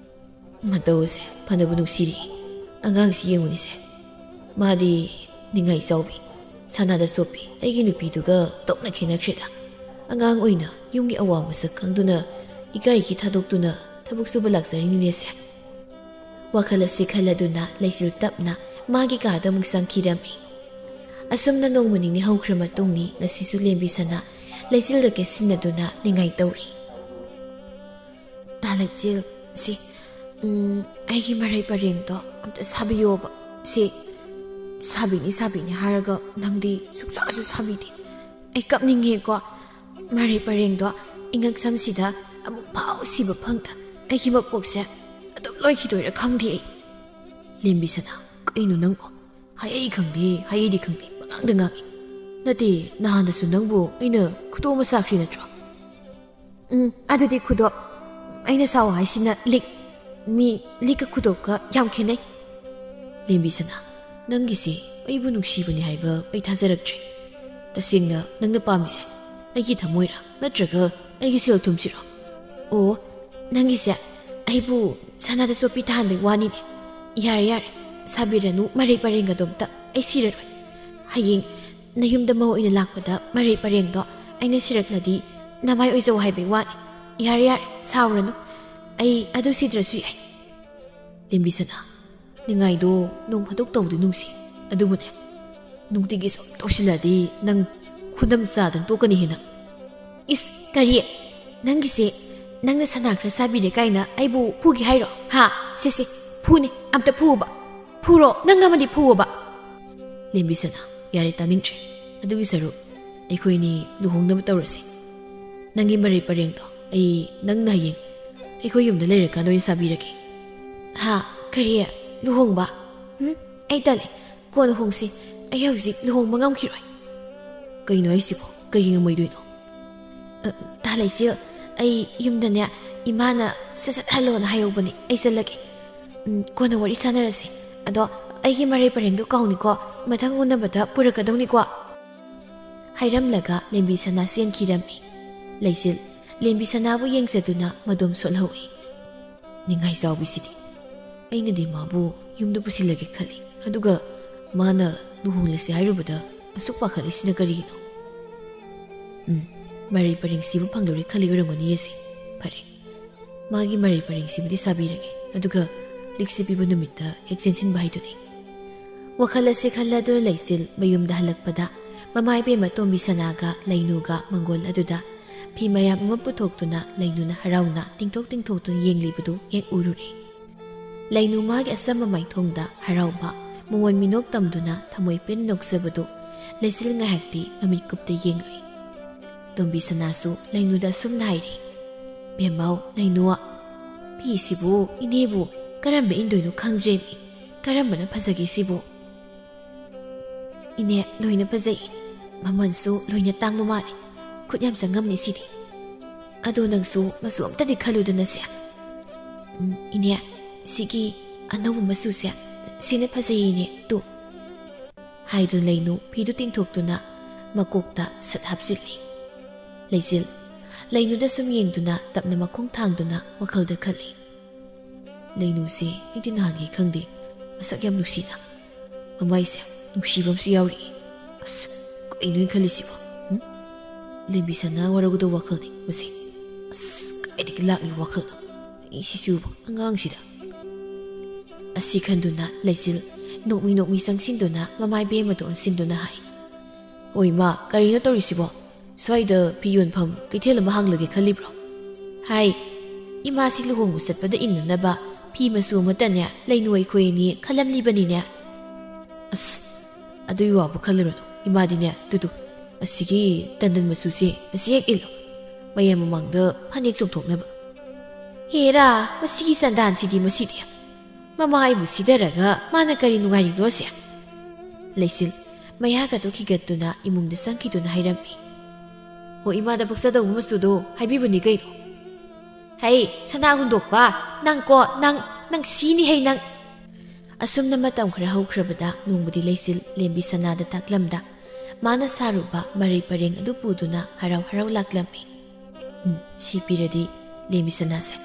"ꯃꯇꯧꯁꯦ ꯐꯅꯕꯨ ꯅꯨꯡꯁꯤꯔꯤ꯫ ꯑꯉꯥꯡꯁꯤ ꯌꯦꯡꯉꯨꯅꯤꯁꯦ꯫ ꯃꯥꯗꯤ ꯅꯤꯡꯉꯥꯏ ꯆꯥꯎꯕꯤ, ꯁꯅꯥꯗ ꯆꯣꯞꯄꯤ꯫ ꯑꯩꯒꯤ ꯅꯨꯄꯤꯗꯨꯒ ꯑꯣꯟꯊꯣꯛꯅ ꯈꯦꯠꯅꯈ꯭ꯔꯦꯗ꯫ ꯑꯉꯥꯡ ꯑꯣꯏꯅ ꯌꯨꯝꯒꯤ ꯑꯋꯥ ꯃꯁꯛ ꯈꯪꯗꯨꯅ ꯏꯀꯥꯏꯒꯤ ꯊꯥꯗꯣꯛꯇꯨꯅ ꯊꯕꯛ ꯁꯨꯕ ꯂꯥꯛꯆꯔꯤꯅꯤꯅꯦꯁꯦ꯫" ꯋꯥꯈꯜ ꯑꯁꯤ ꯈꯜꯂꯗꯨꯅ ꯂꯩꯆꯤꯜ ꯇꯞꯅ ꯃꯥꯒꯤ ꯀꯥꯗ ꯑꯃꯨꯛ ꯆꯪꯈꯤꯔꯝꯃꯤ꯫ ꯑꯁꯨꯝꯅ ꯅꯣꯡꯃ ꯅꯤꯅꯤ ꯍꯧꯈ꯭ꯔ ꯃꯇꯨꯡꯅꯤ ꯉꯁꯤꯁꯨ ꯂꯦꯝꯕꯤ ꯁꯅꯥ ꯂꯩꯆꯤꯜꯒ ꯀꯦꯁꯤꯟꯅꯗꯨꯅ ꯅꯤꯡꯉꯥꯏ ꯇꯧꯔꯤ꯫ "ꯇꯥ ꯂꯩꯆꯤꯜ, ꯁꯤ, ꯎꯝ, ꯑꯩꯒꯤ ꯃꯔꯩ ꯄꯔꯦꯡꯗꯣ ꯑꯝꯇ ꯁꯥꯕꯤꯌꯣꯕ꯫ ꯁꯤ ꯁꯥꯕꯤꯅꯤ, ꯁꯥꯕꯤꯅꯤ ꯍꯥꯏꯔꯒ ꯅꯪꯗꯤ ꯁꯨꯡꯁꯥꯁꯨ ꯁꯥꯕꯤꯗꯦ꯫ ꯑꯩ ꯀꯞꯅꯤꯡꯉꯦꯀꯣ꯫ ꯃꯔꯩ ꯄꯔꯦꯡꯗꯣ ꯏꯉꯛꯁꯝꯁꯤꯗ ꯑꯃꯨꯛ ꯐꯥꯎ ꯁꯤꯕ ꯐꯪꯗ ꯑꯩꯒꯤ ꯃꯄꯣꯛꯁꯦ ꯑꯗꯨꯝ ꯂꯣꯏꯈꯤꯗꯣꯏꯔꯥ ꯈꯪꯗꯦ ꯑꯩ꯫" "ꯂꯦꯝꯕꯤ ꯁꯅꯥ, ꯀꯩꯅꯣ ꯅꯪꯕꯣ? ꯍꯥꯏꯑꯩ ꯈꯪꯗꯦ, ꯍꯥꯏꯑꯩꯗꯤ ꯈꯪꯗꯦ, ꯄꯉꯥꯡꯗ ꯉꯥꯡꯉꯤ꯫ ꯅꯠꯇꯦ, ꯅꯍꯥꯟꯗꯁꯨ ꯅꯪꯕꯨ ꯑꯩꯅ ꯈꯨꯗꯣ ꯑꯃ ꯁꯥꯈ꯭ꯔꯤ ꯅꯠꯇ꯭ꯔꯣ?" "ꯎꯝ, ꯑꯗꯨꯗꯤ ꯈꯨꯗꯣ꯫ ꯑꯩꯅ ꯁꯥꯎ ꯍꯥꯏꯁꯤꯅ ꯂꯤꯛ꯫ ꯃꯤ ꯂꯤꯛꯀ ꯈꯨꯗꯣꯞꯀ ꯌꯥꯝ ꯈꯦꯠꯅꯩ꯫" "ꯂꯦꯝꯕꯤ ꯁꯅꯥ, ꯅꯪꯒꯤꯁꯤ ꯑꯩꯕꯨ ꯅꯨꯡꯁꯤꯕꯅꯤ ꯍꯥꯏꯕ ꯑꯩ ꯊꯥꯖꯔꯛꯇ꯭ꯔꯦ꯫ ꯇꯁꯦꯡꯅ ꯅꯪꯅ ꯄꯥꯝꯃꯤꯁꯦ ꯑꯩꯒꯤ ꯊꯃꯣꯏꯔꯥ ꯅꯠꯇ꯭ꯔꯒ ꯑꯩꯒꯤ ꯁꯦꯜ ꯊꯨꯝꯁꯤꯔꯣ? ꯑꯣ, ꯅꯪꯒꯤꯁꯦ ꯑꯩꯕꯨ ꯁꯅꯥꯗ ꯆꯣꯠꯄꯤ ꯇꯥꯍꯟꯕꯩ ꯋꯥꯅꯤꯅꯦ꯫ ꯌꯥꯔꯦ, ꯌꯥꯔꯦ, ꯁꯥꯕꯤꯔꯅꯨ ꯃꯔꯩ ꯄꯔꯦꯡꯒꯗꯣ ꯑꯝꯇ, ꯑꯩ ꯁꯤꯔꯔꯣꯏ꯫ ꯍꯌꯦꯡ ꯅꯌꯨꯝꯗ ꯃꯧ ꯑꯣꯏꯅ ꯂꯥꯛꯄꯗ ꯃꯔꯩ ꯄꯔꯦꯡꯗꯣ ꯑꯩꯅ ꯁꯤꯔꯛꯂꯗꯤ ꯅꯃꯥꯏ ꯑꯣꯏꯖꯧ ꯍꯥꯏꯕꯩ ꯋꯥꯅꯤ꯫ ꯌꯥꯔꯦ, ꯌꯥꯔꯦ, ꯁꯥꯎꯔꯅꯨ꯫ ꯑꯩ ꯑꯗꯨ ꯁꯤꯗ꯭ꯔꯁꯨ ꯌꯥꯏ꯫" "ꯂꯦꯝꯕꯤ ꯁꯅꯥ, ꯅꯤꯡꯉꯥꯏꯗꯣ ꯅꯣꯡ ꯐꯥꯗꯣꯛ ꯇꯧꯗꯤ ꯅꯨꯡꯁꯤ꯫ ꯑꯗꯨꯕꯨꯅꯦ, ꯅꯨꯡꯇꯤꯒꯤ ꯁꯨꯝ ꯇꯧꯁꯤꯜꯂꯗꯤ ꯅꯪ ꯈꯨꯅꯝ ꯆꯥꯗꯅ ꯇꯣꯛꯀꯅꯤ ꯍꯦ ꯅꯪ꯫" "ꯏꯁ, ꯀꯔꯤ? ꯅꯪꯒꯤꯁꯦ, ꯅꯪꯅ ꯁꯅꯥ ꯈꯔ ꯁꯥꯕꯤꯔꯦ ꯀꯥꯏꯅ ꯑꯩꯕꯨ ꯐꯨꯒꯦ ꯍꯥꯏꯔꯣ? ꯍꯥ? ꯁꯦ, ꯁꯦ, ꯐꯨꯅꯦ, ꯑꯝꯇ ꯐꯨꯑꯣꯕ꯫ ꯐꯨꯔꯣ, ꯅꯪ ꯑꯃꯗꯤ ꯐꯨꯑꯣꯕ꯫" "ꯂꯦꯝꯕꯤ ꯁꯅꯥ, ꯌꯥꯔꯦ, ꯇꯥꯅꯤꯡꯗ꯭ꯔꯦ꯫ ꯑꯗꯨꯒꯤ ꯁꯔꯨꯛ ꯑꯩꯈꯣꯏꯅꯤ ꯂꯨꯍꯣꯡꯅꯕ ꯇꯧꯔꯁꯦ꯫ ꯅꯪꯒꯤ ꯃꯔꯩ ꯄꯔꯦꯡꯗꯣ ꯑꯩ ꯅꯪꯅ ꯍꯌꯦꯡ ꯑꯩꯈꯣꯏ ꯌꯨꯝꯗ ꯂꯩꯔꯀꯥꯟꯗ ꯑꯣꯏꯅ ꯁꯥꯕꯤꯔꯒꯦ꯫" "ꯍꯥ? ꯀꯔꯤ? ꯂꯨꯍꯣꯡꯕ? ꯎꯝ, ꯑꯩ ꯇꯜꯂꯦ꯫ ꯀꯣꯟꯅ ꯍꯣꯡꯁꯤ꯫ ꯑꯩ ꯍꯧꯖꯤꯛ ꯂꯨꯍꯣꯡꯕ ꯉꯝꯈꯤꯔꯣꯏ꯫" "ꯀꯩꯅꯣ ꯍꯥꯏꯁꯤꯕꯣ? ꯀꯩꯒꯤ ꯉꯝꯃꯣꯏꯗꯣꯏꯅꯣ?" "ꯑ, ꯇꯥ ꯂꯩꯆꯤꯜ, ꯑꯩ ꯌꯨꯝꯗꯅꯦ ꯏꯃꯥꯅ ꯁꯠ ꯁꯠ ꯍꯜꯂꯣꯅ ꯍꯥꯏꯍꯧꯕꯅꯦ꯫ ꯑꯩ ꯆꯠꯂꯒꯦ꯫ ꯎꯝ, ꯀꯣꯟꯅ ꯋꯥꯔꯤ ꯁꯥꯟꯅꯔꯁꯤ꯫ ꯑꯗꯣ ꯑꯩꯒꯤ ꯃꯔꯩ ꯄꯔꯦꯡꯗꯣ ꯀꯥꯎꯅꯤꯀꯣ꯫ ꯃꯊꯪ ꯎꯅꯕꯗ ꯄꯨꯔꯛꯀꯗꯧꯅꯤꯀꯣ꯫" ꯍꯥꯏꯔꯝꯂꯒ ꯂꯦꯝꯕꯤ ꯁꯅꯥ ꯆꯦꯟꯈꯤꯔꯝꯃꯤ꯫ ꯂꯩꯆꯤꯜ ꯂꯦꯝꯕꯤ ꯁꯅꯥꯕꯨ ꯌꯦꯡꯖꯗꯨꯅ ꯃꯗꯣꯝ ꯁꯣꯠꯍꯧꯏ꯫ "ꯅꯤꯡꯉꯥꯏ ꯆꯥꯎꯕꯤꯁꯤꯗꯤ꯫ ꯑꯩꯅꯗꯤ ꯃꯥꯕꯨ ꯌꯨꯝꯗ ꯄꯨꯁꯤꯜꯂꯒꯦ ꯈꯜꯂꯤ꯫ ꯑꯗꯨꯒ ꯃꯥꯅ ꯂꯨꯍꯣꯡꯂꯁꯤ ꯍꯥꯏꯔꯨꯕꯗ ꯑꯁꯨꯛ ꯄꯥꯈꯠꯂꯤꯁꯤꯅ ꯀꯔꯤꯒꯤꯅꯣ? ꯎꯝ, ꯃꯔꯩ ꯄꯔꯦꯡ ꯁꯤꯕ ꯐꯪꯗꯧꯔꯦ ꯈꯜꯂꯤ ꯑꯣꯏꯔꯝꯒꯅꯤ ꯑꯁꯦ꯫ ꯐꯔꯦ, ꯃꯥꯒꯤ ꯃꯔꯩ ꯄꯔꯦꯡꯁꯤꯕꯨꯗꯤ ꯁꯥꯕꯤꯔꯒꯦ, ꯑꯗꯨꯒ ꯂꯤꯛꯁꯦ ꯄꯤꯕ ꯅꯨꯃꯤꯠꯇ ꯍꯦꯛ ꯆꯦꯟꯁꯤꯟꯕ ꯍꯥꯏꯗꯨꯅꯤ꯫" ꯋꯥꯈꯜ ꯑꯁꯤ ꯈꯜꯂꯗꯨꯅ ꯂꯩꯆꯤꯜ ꯃꯌꯨꯝꯗ ꯍꯜꯂꯛꯄꯗ, ꯃꯃꯥ ꯏꯕꯦꯝꯃ ꯇꯣꯝꯕꯤ ꯁꯅꯥꯒ ꯂꯩꯅꯨꯒ ꯃꯪꯒꯣꯜ ꯑꯗꯨꯗ ꯐꯤ ꯃꯌꯥꯝ ꯑꯃ ꯄꯨꯊꯣꯛꯇꯨꯅ ꯂꯩꯅꯨꯅ ꯍꯔꯥꯎꯅ ꯇꯤꯡꯊꯣꯛ ꯇꯤꯡꯊꯣꯛꯇꯨꯅ ꯌꯦꯡꯂꯤꯕꯗꯨ ꯍꯦꯛ ꯎꯔꯨꯔꯦ꯫ ꯂꯩꯅꯨ ꯃꯥꯒꯤ ꯑꯆꯝꯕ ꯃꯥꯏꯊꯣꯡꯗ ꯍꯔꯥꯎꯕ, ꯃꯉꯣꯟ ꯃꯤꯅꯣꯛ ꯇꯝꯗꯨꯅ ꯊꯃꯣꯏ ꯄꯦꯟꯅ ꯅꯣꯛꯆꯕꯗꯨ ꯂꯩꯆꯤꯜ ꯉꯥꯏꯍꯥꯛꯇꯤ ꯃꯃꯤꯠ ꯀꯨꯞꯇ ꯌꯦꯡꯂꯨꯏ꯫ ꯇꯣꯝꯕꯤ ꯁꯅꯥꯁꯨ ꯂꯩꯅꯨꯗ ꯑꯁꯨꯝꯅ ꯍꯥꯏꯔꯦ, "ꯕꯦꯝꯃꯧ, ꯂꯩꯅꯨ, ꯐꯤꯁꯤꯕꯨ ꯏꯅꯦꯕꯨ ꯀꯔꯝꯕ ꯏꯟꯗꯣꯏꯅꯣ ꯈꯪꯗ꯭ꯔꯦꯃꯤ꯫ ꯀꯔꯝꯕꯅ ꯐꯖꯒꯦ ꯁꯤꯕꯨ?" "ꯏꯅꯦ, ꯂꯣꯏꯅ ꯐꯖꯩ꯫ ꯃꯃꯜꯁꯨ ꯂꯣꯏꯅ ꯇꯥꯡꯕ ꯃꯥꯜꯂꯦ꯫ ꯈꯨꯠ ꯌꯥꯝ ꯆꯪꯉꯝꯅꯤ ꯁꯤꯗꯤ꯫ ꯑꯗꯣ ꯅꯪꯁꯨ ꯃꯆꯨ ꯑꯝꯇꯗꯤ ꯈꯜꯂꯨꯗꯅ ꯁꯦ꯫" "ꯎꯝ, ꯏꯅꯦ, ꯁꯤꯒꯤ ꯑꯅꯧꯕ ꯃꯆꯨꯁꯦ, ꯁꯤꯅ ꯐꯖꯩ ꯏꯅꯦ, ꯇꯨ꯫" ꯍꯥꯏꯗꯨꯅ ꯂꯩꯅꯨ ꯐꯤꯗꯨ ꯇꯤꯡꯊꯣꯛꯇꯨꯅ ꯃꯀꯣꯛꯇ ꯁꯠ ꯍꯥꯞꯆꯤꯜꯂꯤ꯫ ꯂꯩꯆꯤꯜ ꯂꯩꯅꯨꯗ ꯁꯨꯝ ꯌꯦꯡꯗꯨꯅ ꯇꯞꯅ ꯃꯈꯣꯡ ꯊꯥꯡꯗꯨꯅ ꯋꯥꯈꯜꯗ ꯈꯜꯂꯤ꯫ "ꯂꯩꯅꯨꯁꯦ ꯑꯩꯗꯤ ꯅꯍꯥꯟꯒꯤ ꯈꯪꯗꯦ, ꯃꯁꯛ ꯌꯥꯝ ꯅꯨꯡꯁꯤꯅ꯫ ꯃꯃꯥꯏꯁꯦ ꯅꯨꯡꯁꯤꯕ ꯑꯃꯁꯨ ꯌꯥꯎꯔꯤꯌꯦ꯫ ꯑꯁ, ꯀꯩꯅꯣ ꯑꯩꯅ ꯈꯜꯂꯤꯁꯤꯕꯣ? ꯎꯝ? ꯂꯦꯝꯕꯤ ꯁꯅꯥ ꯋꯥꯔꯧꯒꯗꯧꯕ ꯋꯥꯈꯜꯅꯤ ꯃꯁꯤ꯫ ꯑꯁ, ꯀꯥꯏꯗꯒꯤ ꯂꯥꯛꯂꯤꯕ ꯋꯥꯈꯜꯅꯣ? ꯑꯩ ꯁꯤꯁꯨ ꯑꯉꯥꯡꯁꯤꯗ꯫" ꯑꯁꯤ ꯈꯟꯗꯨꯅ ꯂꯩꯆꯤꯜ ꯅꯣꯛꯃꯤ ꯅꯣꯛꯃꯤ ꯆꯪꯁꯤꯟꯗꯨꯅ ꯃꯃꯥ ꯏꯕꯦꯝꯃꯗ ꯑꯣꯟꯁꯤꯟꯗꯨꯅ ꯍꯥꯏ, "ꯑꯣꯏ ꯃꯥ, ꯀꯔꯤꯅꯣ ꯇꯧꯔꯤꯁꯤꯕꯣ? ꯁ꯭ꯋꯥꯏꯗ ꯐꯤ ꯌꯣꯟꯐꯝ ꯀꯩꯊꯦꯜ ꯑꯃ ꯍꯥꯡꯂꯒꯦ ꯈꯜꯂꯤꯕ꯭ꯔꯣ?" ꯍꯥꯏ, "ꯏꯃꯥꯁꯤ ꯂꯨꯍꯣꯡꯕ ꯆꯠꯄꯗ ꯏꯟꯅꯅꯕ ꯐꯤ ꯃꯆꯨ ꯑꯃꯠꯇꯅꯦ ꯂꯩꯅꯨ ꯑꯩꯈꯣꯏ ꯑꯅꯤ ꯈꯜꯂꯝꯂꯤꯕꯅꯤꯅꯦ꯫" "ꯑꯁ, ꯑꯗꯨꯒꯤ ꯋꯥꯕꯨ ꯈꯜꯂꯨꯔꯅꯨ, ꯏꯃꯥꯗꯤꯅꯦ, ꯇꯨꯇꯨ, ꯑꯁꯤꯒꯤ ꯇꯟꯗꯟ ꯃꯆꯨꯁꯦ ꯑꯁꯤ ꯍꯦꯛ ꯏꯜꯂꯣ, ꯃꯌꯥꯝ ꯃꯃꯥꯡꯗ ꯐꯅꯦꯛ ꯆꯣꯡꯊꯣꯛꯅꯕ꯫" "ꯍꯦꯔꯥ, ꯃꯁꯤꯒꯤ ꯆꯟꯗꯥꯟꯁꯤꯗꯤ, ꯃꯁꯤꯗꯤ꯫ ꯃꯃꯥ ꯑꯩꯕꯨ ꯁꯤꯗꯔꯒ ꯃꯥꯅ ꯀꯔꯤ ꯅꯨꯡꯉꯥꯏꯔꯤꯅꯣ ꯑꯁꯦ?" ꯂꯩꯆꯤꯜ ꯃꯌꯥꯒꯗꯨ ꯈꯤꯒꯠꯇꯨꯅ ꯏꯃꯨꯡꯗ ꯆꯪꯈꯤꯗꯨꯅ ꯍꯥꯏꯔꯝꯃꯤ꯫ "ꯍꯣ, ꯏꯃꯥꯗ ꯄꯛꯆꯗꯧꯕ ꯃꯆꯨꯗꯣ ꯍꯥꯏꯕꯤꯕꯅꯤ ꯀꯩꯅꯣ꯫" "ꯍꯩ, ꯁꯅꯥ ꯍꯨꯟꯗꯣꯛꯄ, ꯅꯪ ꯀꯣ, ꯅꯪ, ꯅꯪ ꯁꯤꯅꯤ ꯍꯩ, ꯅꯪ!" ꯑꯁꯨꯝꯅ ꯃꯇꯝ ꯈꯔ ꯍꯧꯈ꯭ꯔꯕꯗ ꯅꯣꯡꯃꯗꯤ ꯂꯩꯆꯤꯜ ꯂꯦꯝꯕꯤ ꯁꯅꯥꯗ ꯇꯥꯛꯂꯝꯗ ꯃꯥꯅ ꯁꯥꯔꯨꯕ ꯃꯔꯩ ꯄꯔꯦꯡ ꯑꯗꯨ ꯄꯨꯗꯨꯅ ꯍꯔꯥꯎ ꯍꯔꯥꯎ ꯂꯥꯛꯂꯝꯃꯤ꯫ "ꯎꯝ, ꯁꯤ ꯄꯤꯔꯗꯤ ꯂꯦꯝꯕꯤ ꯁꯅꯥꯁꯦ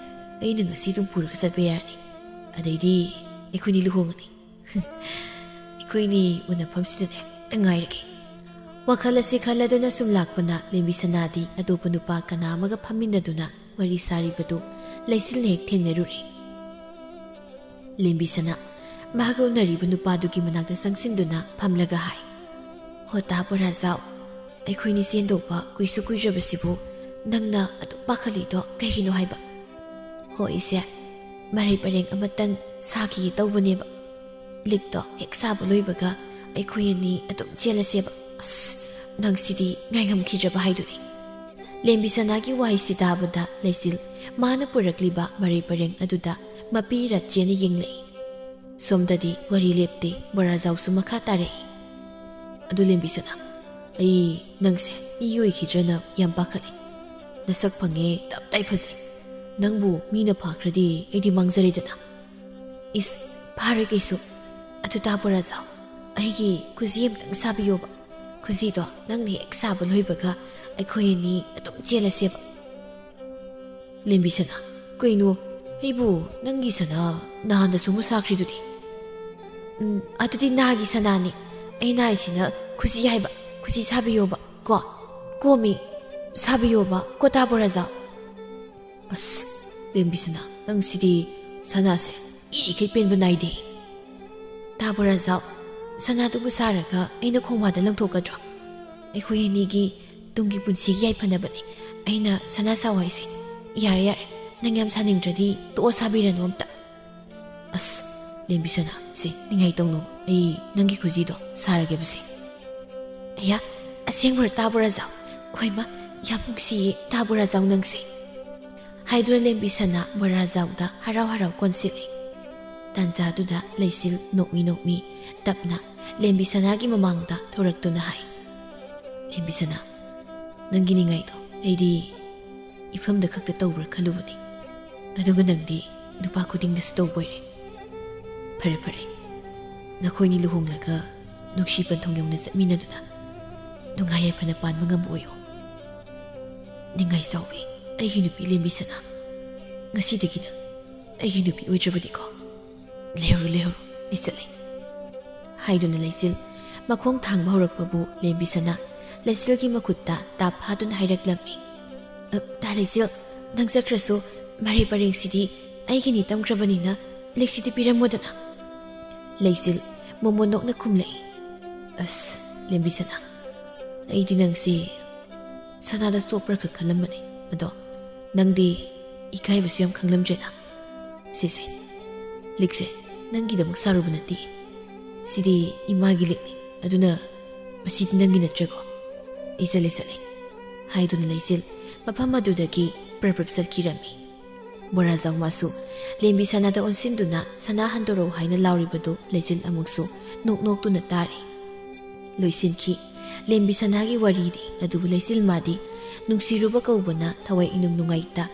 ꯑꯩꯅ ꯉꯁꯤ ꯑꯗꯨꯝ ꯄꯨꯔꯒ ꯆꯠꯄ ꯌꯥꯔꯅꯤ꯫ ꯑꯗꯩꯗꯤ ꯑꯩꯈꯣꯏꯅꯤ ꯂꯨꯍꯣꯡꯉꯅꯤ꯫ ꯑꯩꯈꯣꯏꯅꯤ ꯎꯅꯐꯝꯁꯤꯗꯅꯦ ꯍꯦꯛꯇ ꯉꯥꯏꯔꯒꯦ꯫" ꯋꯥꯈꯜ ꯑꯁꯤ ꯈꯜꯂꯗꯨꯅ ꯁꯨꯝ ꯂꯥꯛꯄꯅ ꯂꯦꯝꯕꯤ ꯁꯅꯥꯗꯤ ꯑꯇꯣꯞꯄ ꯅꯨꯄꯥ ꯀꯅꯥ ꯑꯃꯒ ꯐꯝꯃꯤꯟꯅꯗꯨꯅ ꯋꯥꯔꯤ ꯁꯥꯔꯤꯕꯗꯨ ꯂꯩꯆꯤꯜꯅ ꯍꯦꯛ ꯊꯦꯡꯅꯔꯨꯔꯦ꯫ "ꯂꯦꯝꯕꯤ ꯁꯅꯥ, ꯃꯍꯥꯛꯀ ꯎꯅꯔꯤꯕ ꯅꯨꯄꯥꯗꯨꯒꯤ ꯃꯅꯥꯛꯇ ꯆꯪꯁꯤꯟꯗꯨꯅ ꯐꯝꯂꯒ ꯍꯥꯏ, "ꯍꯣ ꯇꯥ ꯕꯣꯔꯥꯖꯥꯎ, ꯑꯩꯈꯣꯏꯅꯤ ꯆꯦꯟꯗꯧꯕ ꯀꯨꯏꯁꯨ ꯀꯨꯏꯗ꯭ꯔꯕꯁꯤꯕꯨ ꯅꯪꯅ ꯑꯗꯨꯛ ꯄꯥꯈꯠꯂꯤꯗꯣ ꯀꯩꯒꯤꯅꯣ ꯍꯥꯏꯕ?" "ꯍꯣ ꯏꯆꯦ, ꯃꯔꯩ ꯄꯔꯦꯡ ꯑꯃꯇꯪ ꯁꯥꯈꯤꯒꯦ ꯇꯧꯕꯅꯦꯕ꯫ ꯂꯤꯛꯇꯣ ꯍꯦꯛ ꯁꯥꯕ ꯂꯣꯏꯕꯒ ꯑꯩꯈꯣꯏ ꯑꯅꯤ ꯑꯗꯨꯝ ꯆꯦꯜꯂꯁꯦꯕ꯫ ꯑꯁ, ꯅꯪꯁꯤꯗꯤ ꯉꯥꯏꯉꯝꯈꯤꯗ꯭ꯔꯕ ꯍꯥꯏꯗꯨꯅꯤ꯫" ꯂꯦꯝꯕꯤꯁꯅꯥꯒꯤ ꯋꯥꯍꯩꯁꯤ ꯇꯥꯕꯗ ꯂꯩꯆꯤꯜ ꯃꯥꯅ ꯄꯨꯔꯛꯂꯤꯕ ꯃꯔꯩ ꯄꯔꯦꯡ ꯑꯗꯨꯗ ꯃꯄꯤ ꯔꯥ ꯆꯦꯠꯅ ꯌꯦꯡꯂꯛꯏ꯫ ꯁꯣꯝꯗꯗꯤ ꯋꯥꯔꯤ ꯂꯦꯞꯇꯦ, ꯕꯣꯔꯥꯖꯥꯎꯁꯨ ꯃꯈꯥ ꯇꯥꯔꯛꯏ꯫ "ꯑꯗꯨ ꯂꯦꯝꯕꯤꯁꯅꯥ, ꯑꯩ ꯅꯪꯁꯦ ꯃꯤ ꯑꯣꯏꯈꯤꯗ꯭ꯔꯅ ꯌꯥꯝ ꯄꯥꯈꯠꯂꯤ꯫ ꯅꯁꯛ ꯐꯪꯉꯦ, ꯇꯞ ꯇꯥꯏ ꯐꯖꯩ꯫ ꯅꯪꯕꯨ ꯃꯤꯅ ꯐꯥꯈ꯭ꯔꯗꯤ ꯑꯩꯗꯤ ꯃꯥꯡꯖꯔꯦꯗꯅ꯫" "ꯏꯁ, ꯐꯥꯔꯣꯏ ꯀꯩꯁꯨ꯫ ꯑꯗꯨ ꯇꯥ ꯕꯣꯔꯥꯖꯥꯎ, ꯑꯩꯒꯤ ꯈꯨꯖꯤ ꯑꯝꯇꯪ ꯁꯥꯕꯤꯌꯣꯕ꯫ ꯈꯨꯖꯤꯗꯣ ꯅꯪꯅ ꯍꯦꯛ ꯁꯥꯕ ꯂꯣꯏꯕꯒ ꯑꯩꯈꯣꯏ ꯑꯅꯤ ꯑꯗꯨꯝ ꯆꯦꯜꯂꯁꯦꯕ꯫" "ꯂꯦꯝꯕꯤꯁꯅꯥ, ꯀꯩꯅꯣ? ꯑꯩꯕꯨ ꯅꯪꯒꯤ ꯁꯅꯥ ꯅꯍꯥꯟꯗꯁꯨ ꯑꯃ ꯁꯥꯈ꯭ꯔꯤꯗꯨꯗꯤ?" "ꯎꯝ, ꯑꯗꯨꯗꯤ ꯅꯥꯒꯤ ꯁꯅꯥꯅꯤ꯫ ꯑꯩꯅ ꯍꯥꯏꯁꯤꯅ ꯈꯨꯖꯤ ꯍꯥꯏꯕ, ꯈꯨꯖꯤ ꯁꯥꯕꯤꯌꯣꯕ ꯀꯣ꯫ ꯀꯣꯃꯤ, ꯁꯥꯕꯤꯌꯣꯕ ꯀꯣ ꯇꯥ ꯕꯣꯔꯥꯖꯥꯎ꯫" "ꯑꯁ, ꯂꯦꯝꯕꯤꯁꯅꯥ, ꯅꯪꯁꯤꯗꯤ ꯁꯅꯥꯁꯦ ꯏꯔꯤꯈꯩ ꯄꯦꯟꯕ ꯅꯥꯏꯗꯦ꯫" "ꯇꯥ ꯕꯣꯔꯥꯖꯥꯎ, ꯁꯅꯥꯗꯨꯕꯨ ꯁꯥꯔꯒ ꯑꯩꯅ ꯈꯣꯡꯕꯥꯗ ꯂꯪꯊꯣꯛꯀꯗ꯭ꯔꯣ? ꯑꯩꯈꯣꯏ ꯑꯅꯤꯒꯤ ꯇꯨꯡꯒꯤ ꯄꯨꯟꯁꯤꯒꯤ ꯌꯥꯏꯐꯅꯕꯅꯤ ꯑꯩꯅ ꯁꯅꯥ ꯁꯥꯎ ꯍꯥꯏꯁꯦ꯫ ꯌꯥꯔꯦ, ꯌꯥꯔꯦ, ꯅꯪ ꯌꯥꯝ ꯁꯥꯅꯤꯡꯗ꯭ꯔꯗꯤ ꯇꯣꯛꯑꯣ, ꯁꯥꯕꯤꯔꯅꯨ ꯑꯝꯇ꯫" "ꯑꯁ, ꯂꯦꯝꯕꯤꯁꯅꯥ, ꯁꯦ, ꯅꯤꯡꯉꯥꯏ ꯇꯧꯅꯨ, ꯑꯩ ꯅꯪꯒꯤ ꯈꯨꯖꯤꯗꯣ ꯁꯥꯔꯒꯦꯕꯁꯦ꯫" "ꯑꯌꯥ, ꯑꯁꯦꯡꯕꯔꯣ ꯇꯥ ꯕꯣꯔꯥꯖꯥꯎ? ꯍꯣꯏꯃ, ꯌꯥꯝ ꯅꯨꯡꯁꯤꯌꯦ ꯇꯥ ꯕꯣꯔꯥꯖꯥꯎ ꯅꯪꯁꯦ꯫" ꯍꯥꯏꯗꯨꯅ ꯂꯦꯝꯕꯤꯁꯅꯥ ꯕꯣꯔꯥꯖꯥꯎꯗ ꯍꯔꯥꯎ ꯍꯔꯥꯎ ꯀꯣꯟꯁꯤꯜꯂꯤ꯫ ꯇꯥꯟꯖꯥꯗꯨꯗ ꯂꯩꯆꯤꯜ ꯅꯣꯛꯃꯤ ꯅꯣꯛꯃꯤ ꯇꯞꯅ ꯂꯦꯝꯕꯤꯁꯅꯥꯒꯤ ꯃꯃꯥꯡꯗ ꯊꯣꯔꯛꯇꯨꯅ ꯍꯥꯏ, "ꯂꯦꯝꯕꯤꯁꯅꯥ, ꯅꯪꯒꯤ ꯅꯤꯡꯉꯥꯏꯗꯣ ꯑꯩꯗꯤ ꯏꯐꯝꯗ ꯈꯛꯇ ꯇꯧꯕ꯭ꯔꯥ ꯈꯜꯂꯨꯕꯅꯤ, ꯑꯗꯨꯒ ꯅꯪꯗꯤ ꯅꯨꯄꯥ ꯈꯨꯗꯤꯡꯗꯁꯨ ꯇꯧꯕ ꯑꯣꯏꯔꯦ꯫ ꯐꯔꯦ, ꯐꯔꯦ, ꯅꯈꯣꯏꯅꯤ ꯂꯨꯍꯣꯡꯂꯒ ꯅꯨꯡꯁꯤ ꯄꯟꯊꯨꯡ ꯌꯧꯅ ꯆꯠꯃꯤꯟꯅꯗꯨꯅ ꯅꯨꯡꯉꯥꯏ ꯌꯥꯏꯐꯅ ꯄꯥꯟꯕ ꯉꯝꯕ ꯑꯣꯏꯌꯣ꯫ ꯅꯤꯡꯉꯥꯏ ꯆꯥꯎꯕꯤ, ꯑꯩꯒꯤ ꯅꯨꯄꯤ ꯂꯦꯝꯕꯤꯁꯅꯥ, ꯉꯁꯤꯗꯒꯤ ꯅꯪ ꯑꯩꯒꯤ ꯅꯨꯄꯤ ꯑꯣꯏꯗ꯭ꯔꯕꯅꯤꯀꯣ꯫ ꯂꯩꯍꯧꯔꯣ, ꯂꯩꯍꯧꯔꯣ, ꯑꯩ ꯆꯠꯂꯦ꯫" ꯍꯥꯏꯗꯨꯅ ꯂꯩꯆꯤꯜ ꯃꯈꯣꯡ ꯊꯥꯡꯕ ꯍꯧꯔꯛꯄꯕꯨ ꯂꯦꯝꯕꯤꯁꯅꯥ ꯂꯩꯆꯤꯜꯒꯤ ꯃꯈꯨꯠꯇ ꯇꯥꯞ ꯐꯥꯗꯨꯅ ꯍꯥꯏꯔꯛꯂꯝꯃꯤ, "ꯑ, ꯇꯥ ꯂꯩꯆꯤꯜ, ꯅꯪ ꯆꯠꯈ꯭ꯔꯁꯨ ꯃꯔꯩ ꯄꯔꯦꯡꯁꯤꯗꯤ ꯑꯩꯒꯤꯅꯤ ꯇꯝꯈ꯭ꯔꯕꯅꯤꯅ ꯂꯤꯛꯁꯤꯗꯤ ꯄꯤꯔꯝꯃꯣꯗꯅ꯫" ꯂꯩꯆꯤꯜ ꯃꯣꯃꯣꯟ ꯅꯣꯛꯅ ꯈꯨꯝꯂꯛꯏ꯫ ꯑꯁ, ꯂꯦꯝꯕꯤ ꯁꯅꯥ, ꯑꯩꯗꯤ ꯅꯪꯁꯤ ꯁꯅꯥꯗ ꯆꯣꯞꯄ꯭ꯔꯥ ꯈꯛ ꯈꯜꯂꯝꯕꯅꯤ꯫ ꯑꯗꯣ ꯅꯪꯗꯤ ꯏꯀꯥꯏꯕꯁꯨ ꯌꯥꯝ ꯈꯪꯂꯝꯗ꯭ꯔꯦꯅ꯫ ꯁꯦ ꯁꯦ, ꯂꯤꯛꯁꯦ ꯅꯪꯒꯤꯗꯃꯛ ꯁꯥꯔꯨꯕ ꯅꯠꯇꯦ꯫ ꯁꯤꯗꯤ ꯏꯃꯥꯒꯤ ꯂꯤꯛꯅꯤ꯫ ꯑꯗꯨꯅ ꯃꯁꯤꯗꯤ ꯅꯪꯒꯤ ꯅꯠꯇ꯭ꯔꯦꯀꯣ? ꯑꯩ ꯆꯠꯂꯦ ꯆꯠꯂꯦ ꯍꯥꯏꯗꯨꯅ ꯂꯩꯆꯤꯜ ꯃꯐꯝ ꯑꯗꯨꯗꯒꯤ ꯄ꯭ꯔꯞ ꯄ꯭ꯔꯞ ꯆꯠꯈꯤꯔꯝꯃꯤ꯫ ꯕꯣꯔꯥꯖꯥꯎ ꯃꯥꯁꯨ ꯂꯦꯝꯕꯤ ꯁꯅꯥꯗ ꯑꯣꯟꯁꯤꯟꯗꯨꯅ ꯁꯅꯥ ꯍꯟꯗꯣꯔꯛꯎ ꯍꯥꯏꯅ ꯂꯥꯎꯔꯤꯕꯗꯨ ꯂꯩꯆꯤꯜ ꯑꯃꯨꯛꯁꯨ ꯅꯣꯛ ꯅꯣꯛꯇꯨꯅ ꯇꯥꯔꯤ꯫ ꯂꯣꯏꯁꯤꯟꯈꯤ ꯂꯦꯝꯕꯤ ꯁꯅꯥꯒꯤ ꯋꯥꯔꯤꯗꯤ꯫ ꯑꯗꯨꯕꯨ ꯂꯩꯆꯤꯜ ꯃꯥꯗꯤ ꯅꯨꯡꯁꯤꯔꯨꯕ ꯀꯧꯕꯅ ꯊꯋꯥꯏ ꯏꯅꯨꯡ ꯅꯨꯡꯉꯥꯏꯇ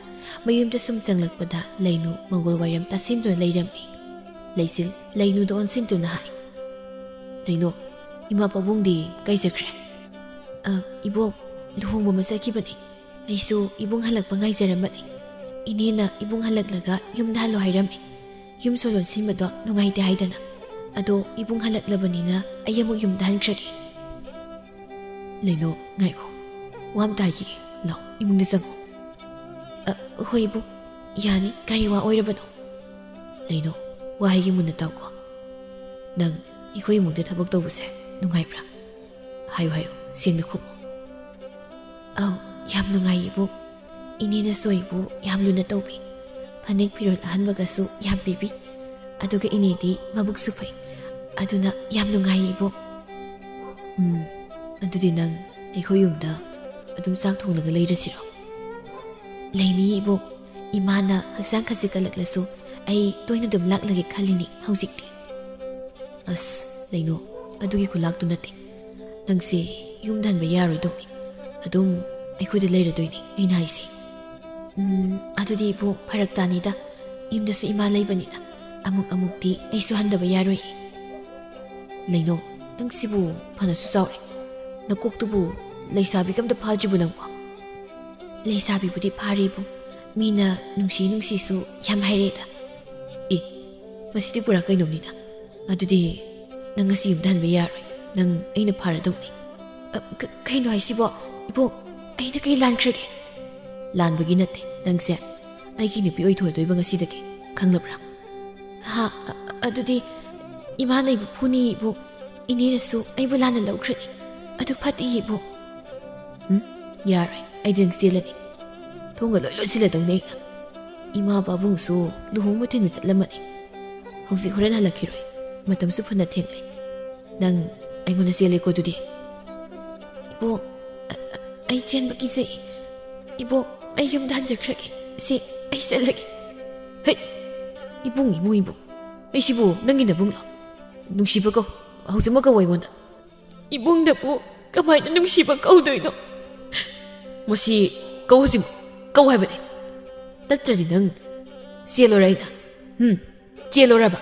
ꯃꯌꯨꯝꯗ ꯁꯨꯝ ꯆꯪꯂꯛꯄꯗ ꯂꯩꯅꯨ ꯃꯪꯒꯣꯜ ꯋꯥꯏꯔꯝ ꯇꯥꯁꯤꯟꯗꯨꯅ ꯂꯩꯔꯝꯃꯤ꯫ ꯂꯩꯆꯤꯜ ꯂꯩꯅꯨꯗ ꯑꯣꯟꯁꯤꯟꯗꯨꯅ ꯍꯥꯏ, "ꯂꯩꯅꯨ, ꯏꯃꯥ ꯄꯥꯕꯨꯡꯗꯤ ꯀꯥꯏ ꯆꯠꯈ꯭ꯔꯦ?" "ꯑ, ꯏꯕꯣꯛ ꯂꯨꯍꯣꯡꯕ ꯑꯃ ꯆꯠꯈꯤꯕꯅꯤ꯫ ꯑꯩꯁꯨ ꯏꯕꯨꯡ ꯍꯜꯂꯛꯄ ꯉꯥꯏꯖꯔꯝꯕꯅꯤ꯫ ꯏꯅꯦꯅ ꯏꯕꯨꯡ ꯍꯜꯂꯛꯂꯒ ꯌꯨꯝꯗ ꯍꯜꯂꯣ ꯍꯥꯏꯔꯝꯃꯤ꯫ ꯌꯨꯝ ꯁꯣ ꯂꯣꯟꯁꯤꯟꯕꯗꯣ ꯅꯨꯡꯉꯥꯏꯇꯦ ꯍꯥꯏꯗꯅ꯫ ꯑꯗꯣ ꯏꯕꯨꯡ ꯍꯜꯂꯛꯂꯕꯅꯤꯅ ꯑꯩ ꯑꯃꯨꯛ ꯌꯨꯝꯗ ꯍꯟꯈ꯭ꯔꯒꯦ꯫" "ꯂꯩꯅꯣ, ꯉꯥꯏꯈꯣ, ꯋꯥ ꯑꯝꯇ ꯍꯥꯏꯈꯤꯒꯦ꯫ ꯂꯥꯎ, ꯏꯃꯨꯡꯗ ꯆꯪꯉꯣ꯫" "ꯑ, ꯍꯣꯏ ꯏꯕꯨꯡ, ꯌꯥꯅꯤ, ꯀꯔꯤ ꯋꯥ ꯑꯣꯏꯔꯕꯅꯣ?" "ꯂꯩꯅꯣ, ꯋꯥ ꯍꯥꯏꯒꯦ ꯃꯨꯟꯅ ꯇꯥꯎꯀꯣ꯫ ꯅꯪ ꯑꯩꯈꯣꯏ ꯏꯃꯨꯡꯗ ꯊꯕꯛ ꯇꯧꯕꯁꯦ ꯅꯨꯡꯉꯥꯏꯕ꯭ꯔꯥ? ꯍꯥꯏꯌꯨ ꯍꯥꯏꯌꯨ, ꯁꯦꯡꯅ ꯈꯨꯝꯃꯨ꯫" "ꯑꯧ, ꯌꯥꯝ ꯅꯨꯡꯉꯥꯏ ꯏꯕꯣꯛ꯫ ꯏꯅꯦꯅꯁꯨ ꯑꯩꯕꯨ ꯌꯥꯝ ꯂꯨꯅ ꯇꯧꯕꯤ꯫ ꯐꯅꯦꯛ ꯐꯤꯔꯣꯜ ꯑꯍꯟꯕꯒꯁꯨ ꯌꯥꯝ ꯄꯤꯕꯤ꯫ ꯑꯗꯨꯒ ꯏꯅꯦꯗꯤ ꯃꯕꯨꯛꯁꯨ ꯐꯩ꯫ ꯑꯗꯨꯅ ꯌꯥꯝ ꯅꯨꯡꯉꯥꯏ ꯏꯕꯣꯛ꯫" "ꯎꯝ, ꯑꯗꯨꯗꯤ ꯅꯪ ꯑꯩꯈꯣꯏ ꯌꯨꯝꯗ ꯑꯗꯨꯝ ꯆꯥꯛ ꯊꯣꯡꯂꯒ ꯂꯩꯔꯁꯤꯔꯣ?" "ꯂꯩꯅꯤꯌꯦ ꯏꯕꯣꯛ꯫ ꯏꯃꯥꯅ ꯍꯛꯆꯥꯡ ꯈꯖꯤꯛ ꯀꯜꯂꯛꯂꯁꯨ ꯑꯩ ꯇꯣꯏꯅ ꯑꯗꯨꯝ ꯂꯥꯛꯂꯒꯦ ꯈꯜꯂꯤꯅꯤ ꯍꯧꯖꯤꯛꯇꯤ꯫" "ꯑꯁ, ꯂꯩꯅꯣ, ꯑꯗꯨꯒꯤ ꯈꯨꯂꯥꯛꯇꯨ ꯅꯠꯇꯦ꯫ ꯅꯪꯁꯦ ꯌꯨꯝꯗ ꯍꯟꯕ ꯌꯥꯔꯣꯏꯗꯧꯅꯤ꯫ ꯑꯗꯨꯝ ꯑꯩꯈꯣꯏꯗ ꯂꯩꯔꯗꯣꯏꯅꯤ ꯑꯩꯅ ꯍꯥꯏꯁꯦ꯫" "ꯎꯝ, ꯑꯗꯨꯗꯤ ꯏꯕꯣꯛ, ꯐꯔꯛ ꯇꯥꯅꯤꯗ꯫ ꯌꯨꯝꯗꯁꯨ ꯏꯃꯥ ꯂꯩꯕꯅꯤꯅ ꯑꯃꯨꯛ ꯑꯃꯨꯛꯇꯤ ꯑꯩꯁꯨ ꯍꯟꯗꯕ ꯌꯥꯔꯣꯏꯌꯦ꯫" "ꯂꯩꯅꯣ, ꯅꯪꯁꯤꯕꯨ ꯐꯅꯁꯨ ꯆꯥꯎꯔꯦ꯫ ꯅꯀꯣꯛꯇꯨꯕꯨ ꯂꯩꯁꯥꯕꯤꯒ ꯑꯝꯇ ꯐꯥꯗ꯭ꯔꯤꯕꯣ ꯅꯪꯕꯣ?" "ꯂꯩꯁꯥꯕꯤꯕꯨꯗꯤ ꯐꯥꯔꯦ ꯏꯕꯨꯡ꯫ ꯃꯤꯅ ꯅꯨꯡꯁꯤ ꯅꯨꯡꯁꯤꯁꯨ ꯌꯥꯝ ꯍꯥꯏꯔꯛꯑꯦꯗ꯫" "ꯑꯦ, ꯃꯁꯤꯗꯤ ꯄꯨꯔꯥ ꯀꯩꯅꯣꯝꯅꯤꯗ꯫ ꯑꯗꯨꯗꯤ ꯅꯪ ꯉꯁꯤ ꯌꯨꯝꯗ ꯍꯟꯕ ꯌꯥꯔꯣꯏ꯫ ꯅꯪ ꯑꯩꯅ ꯐꯥꯔꯗꯧꯅꯤ꯫" "ꯑ, ꯀ-, ꯀꯩꯅꯣ ꯍꯥꯏꯁꯤꯕꯣ? ꯏꯕꯣꯛ, ꯑꯩꯅ ꯀꯩ ꯂꯥꯟꯈ꯭ꯔꯒꯦ?" "ꯂꯥꯟꯕꯒꯤ ꯅꯠꯇꯦ꯫ ꯅꯪꯁꯦ ꯑꯩꯒꯤ ꯅꯨꯄꯤ ꯑꯣꯏꯊꯣꯛꯑꯗꯣꯏꯕ ꯉꯁꯤꯗꯒꯤ꯫ ꯈꯪꯂꯕ꯭ꯔꯥ?" "ꯍꯥ? ꯑ-, ꯑ-, ꯑꯗꯨꯗꯤ?" ꯏꯃꯥꯅ ꯑꯩꯕꯨ ꯐꯨꯅꯤ ꯏꯕꯣꯛ꯫ ꯏꯅꯦꯅꯁꯨ ꯑꯩꯕꯨ ꯂꯥꯟꯅ ꯂꯧꯈ꯭ꯔꯅꯤ꯫ ꯑꯗꯨ ꯐꯠꯇꯦ ꯏꯕꯣꯛ꯫ ꯎꯝ, ꯌꯥꯔꯣꯏ꯫ ꯑꯩꯗꯤ ꯅꯪ ꯆꯦꯜꯂꯅꯤ꯫ ꯊꯣꯡꯒ ꯂꯣꯏ ꯂꯣꯟꯁꯤꯜꯂꯗꯧꯅꯦ ꯑꯩꯅ꯫ ꯏꯃꯥ ꯄꯥꯕꯨꯡꯁꯨ ꯂꯨꯍꯣꯡꯕ ꯊꯤꯟꯕ ꯆꯠꯂꯝꯃꯅꯤ꯫ ꯍꯧꯖꯤꯛ ꯍꯣꯔꯦꯟ ꯍꯜꯂꯛꯈꯤꯔꯣꯏ꯫ ꯃꯇꯝꯁꯨ ꯐꯅ ꯊꯦꯡꯂꯦ꯫ ꯅꯪ ꯑꯩꯉꯣꯟꯗ ꯆꯦꯜꯂꯦꯀꯣ ꯑꯗꯨꯗꯤ? ꯏꯕꯣꯛ, ꯑ-, ꯑ-, ꯑꯩ ꯆꯦꯟꯕ ꯀꯤꯖꯩ꯫ ꯏꯕꯣꯛ, ꯑꯩ ꯌꯨꯝꯗ ꯍꯟꯖꯈ꯭ꯔꯒꯦ꯫ ꯏꯆꯦ, ꯑꯩ ꯆꯠꯂꯒꯦ꯫ ꯍꯩ! ꯏꯕꯨꯡ, ꯏꯕꯨꯡ, ꯏꯕꯨꯡ꯫ ꯑꯩꯁꯤꯕꯨ ꯅꯪꯒꯤ ꯅꯕꯨꯡꯂꯣ? ꯅꯨꯡꯁꯤꯕ ꯀꯧ꯫ ꯍꯧꯖꯤꯛꯃꯛ ꯀꯧ ꯑꯩꯉꯣꯟꯗ꯫ ꯏꯕꯨꯡꯗꯕꯨ ꯀꯃꯥꯏꯅ ꯅꯨꯡꯁꯤꯕ ꯀꯧꯗꯣꯏꯅꯣ? ꯃꯁꯤ ꯀꯧ ꯍꯧꯖꯤꯛꯃꯛ꯫ ꯀꯧ ꯍꯥꯏꯕꯅꯦ꯫ ꯅꯠꯇ꯭ꯔꯗꯤ ꯅꯪ ꯆꯦꯜꯂꯣꯔ ꯑꯩꯅ? ꯍꯨꯝ? ꯆꯦꯜꯂꯣꯔꯕ?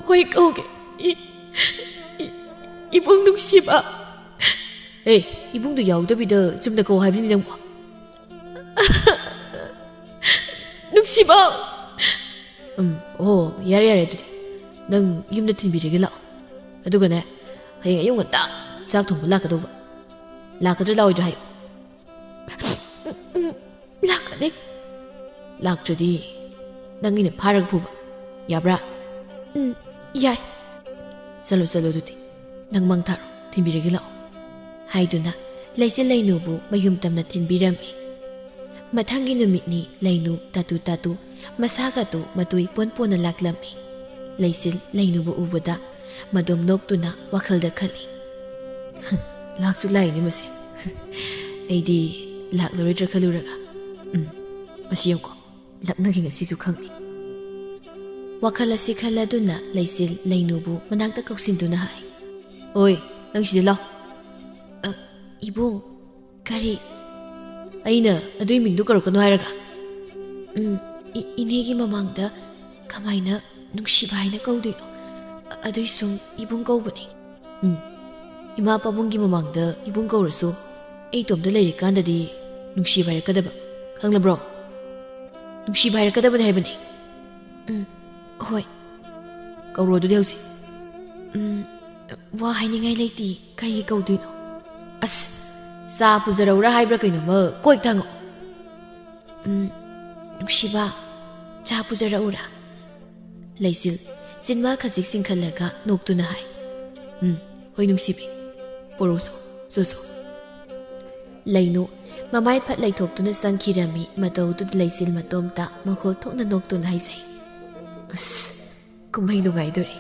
ꯍꯣꯏ, ꯀꯧꯒꯦ꯫ ꯏ-, ꯏ-, ꯏꯕꯨꯡ ꯅꯨꯡꯁꯤꯕ꯫ ꯑꯦ, ꯏꯕꯨꯡꯗꯨ ꯌꯥꯎꯗꯕꯤꯗ ꯆꯨꯝꯅ ꯀꯧ ꯍꯥꯏꯕꯅꯤ ꯅꯪꯕꯨ꯫ ꯅꯨꯡꯁꯤꯕ! ꯎꯝ, ꯑꯣ, ꯌꯥꯔꯦ, ꯌꯥꯔꯦ ꯑꯗꯨꯗꯤ꯫ ꯅꯪ ꯌꯨꯝꯗ ꯊꯤꯟꯕꯤꯔꯒꯦ ꯂꯥꯛꯑꯣ꯫ ꯑꯗꯨꯒꯅꯦ, ꯍꯌꯦꯡ ꯑꯌꯨꯛ ꯉꯟꯇꯥ ꯆꯥꯛ ꯊꯣꯡꯕ ꯂꯥꯛꯀꯗꯧꯕ꯫ ꯂꯥꯛꯀꯗ꯭ꯔꯥ ꯂꯥꯛꯑꯣꯏꯗ꯭ꯔꯥ ꯍꯥꯏꯌꯨ꯫ ꯎꯝ, ꯎꯝ, ꯂꯥꯛꯀꯅꯤ꯫ ꯂꯥꯛꯇ꯭ꯔꯗꯤ ꯅꯪꯒꯤꯅ ꯐꯥꯔꯒ ꯐꯨꯕ꯫ ꯌꯥꯕ꯭ꯔꯥ? ꯎꯝ, ꯌꯥꯏ꯫ ꯆꯠꯂꯣ, ꯆꯠꯂꯣ ꯑꯗꯨꯗꯤ꯫ ꯅꯪ ꯃꯪ ꯊꯥꯔꯣ, ꯊꯤꯟꯕꯤꯔꯒꯦ ꯂꯥꯛꯑꯣ꯫ ꯍꯥꯏꯗꯨꯅ ꯂꯩꯆꯤꯜ ꯂꯩꯅꯨꯕꯨ ꯃꯌꯨꯝ ꯇꯝꯅ ꯊꯤꯟꯕꯤꯔꯝꯃꯤ꯫ ꯃꯊꯪꯒꯤ ꯅꯨꯃꯤꯠꯅꯤ ꯂꯩꯅꯨ ꯇꯥꯇꯨ ꯇꯥꯇꯨ ꯃꯁꯥꯒꯇꯨ ꯃꯇꯨ ꯏꯄꯣꯟ ꯄꯣꯟꯅ ꯂꯥꯛꯂꯝꯃꯤ꯫ ꯂꯩꯆꯤꯜ ꯂꯩꯅꯨꯕꯨ ꯎꯕꯗ ꯃꯗꯣꯝ ꯅꯣꯛꯇꯨꯅ ꯋꯥꯈꯜꯗ ꯈꯜꯂꯤ, "ꯂꯥꯛꯁꯨ ꯂꯥꯛꯏꯅꯦ ꯃꯁꯦ꯫ ꯑꯩꯗꯤ ꯂꯥꯛꯂꯔꯣꯏꯗ꯭ꯔꯥ ꯈꯜꯂꯨꯔꯒ꯫ ꯎꯝ, ꯃꯁꯤ ꯌꯦꯡꯉꯨꯀꯣ, ꯂꯛꯅꯒꯤ ꯉꯁꯤꯁꯨ ꯈꯪꯅꯤ"꯫ ꯋꯥꯈꯜ ꯑꯁꯤ ꯈꯜꯂꯗꯨꯅ ꯂꯩꯆꯤꯜ ꯂꯩꯅꯨꯕꯨ ꯃꯅꯥꯛꯇ ꯀꯧꯁꯤꯟꯗꯨꯅ ꯍꯥꯏ, "ꯑꯣꯏ, ꯅꯪ ꯁꯤꯗ ꯂꯥꯎ"꯫ "ꯑ, ꯏꯕꯨꯡ"꯫ "ꯀꯔꯤ?" "ꯑꯩꯅ ꯑꯗꯨꯏ ꯃꯤꯡꯗꯨ ꯀꯧꯔꯛꯀꯅꯨ ꯍꯥꯏꯔꯒ?" "ꯎꯝ, ꯏ-, ꯏꯅꯦꯒꯤ ꯃꯃꯥꯡꯗ ꯀꯃꯥꯏꯅ ꯅꯨꯡꯁꯤꯕ ꯍꯥꯏꯅ ꯀꯧꯗꯣꯏꯅꯣ? ꯑ-, ꯑꯗꯨꯏꯁꯨ ꯏꯕꯨꯡ ꯀꯧꯕꯅꯤ"꯫ "ꯎꯝ, ꯏꯃꯥ ꯄꯥꯕꯨꯡꯒꯤ ꯃꯃꯥꯡꯗ ꯏꯕꯨꯡ ꯀꯧꯔꯁꯨ ꯑꯩ ꯏꯇꯣꯝꯇ ꯂꯩꯔꯤꯀꯥꯟꯗꯗꯤ ꯅꯨꯡꯁꯤꯕ ꯍꯥꯏꯔꯛꯀꯗꯕ, ꯈꯪꯂꯕ꯭ꯔꯣ? ꯅꯨꯡꯁꯤꯕ ꯍꯥꯏꯔꯛꯀꯗꯕꯅꯤ ꯍꯥꯏꯕꯅꯤ"꯫ "ꯎꯝ, ꯍꯣꯏ"꯫ "ꯀꯧꯔꯣ ꯑꯗꯨꯗꯤ ꯍꯧꯖꯤꯛ"꯫ "ꯎꯝ, ꯋꯥ ꯍꯥꯏꯅꯤꯡꯉꯥꯏ ꯂꯩꯇꯦ, ꯀꯩꯒꯤ ꯀꯧꯗꯣꯏꯅꯣ?" "ꯑꯁ, ꯆꯥ ꯄꯨꯖꯔꯛꯎꯔꯥ ꯍꯥꯏꯕ꯭ꯔꯥ ꯀꯩꯅꯣꯝꯃ ꯀꯣꯏ ꯊꯪꯉꯣ"꯫ "ꯎꯝ, ꯅꯨꯡꯁꯤꯕ, ꯆꯥ ꯄꯨꯖꯔꯛꯎꯔꯥ?" ꯂꯩꯆꯤꯜ ꯆꯤꯟꯕꯥꯜ ꯈꯖꯤꯛ ꯆꯤꯡꯈꯠꯂꯒ ꯅꯣꯛꯇꯨꯅ ꯍꯥꯏ, "ꯎꯝ, ꯍꯣꯏ ꯅꯨꯡꯁꯤꯕꯤ, ꯄꯣꯔꯣꯁꯨ, ꯆꯨꯁꯨ"꯫ ꯂꯩꯅꯨ ꯃꯃꯥꯏ ꯐꯠ ꯂꯩꯊꯣꯛꯇꯨꯅ ꯆꯪꯈꯤꯔꯝꯃꯤ꯫ ꯃꯇꯧꯗꯨꯗ ꯂꯩꯆꯤꯜ ꯃꯇꯣꯝꯇ ꯃꯈꯣꯜ ꯊꯣꯛꯅ ꯅꯣꯛꯇꯨꯅ ꯍꯥꯏꯖꯩ, "ꯑꯁ, ꯀꯨꯝꯍꯩ ꯅꯨꯡꯉꯥꯏꯗꯣꯔꯤ꯫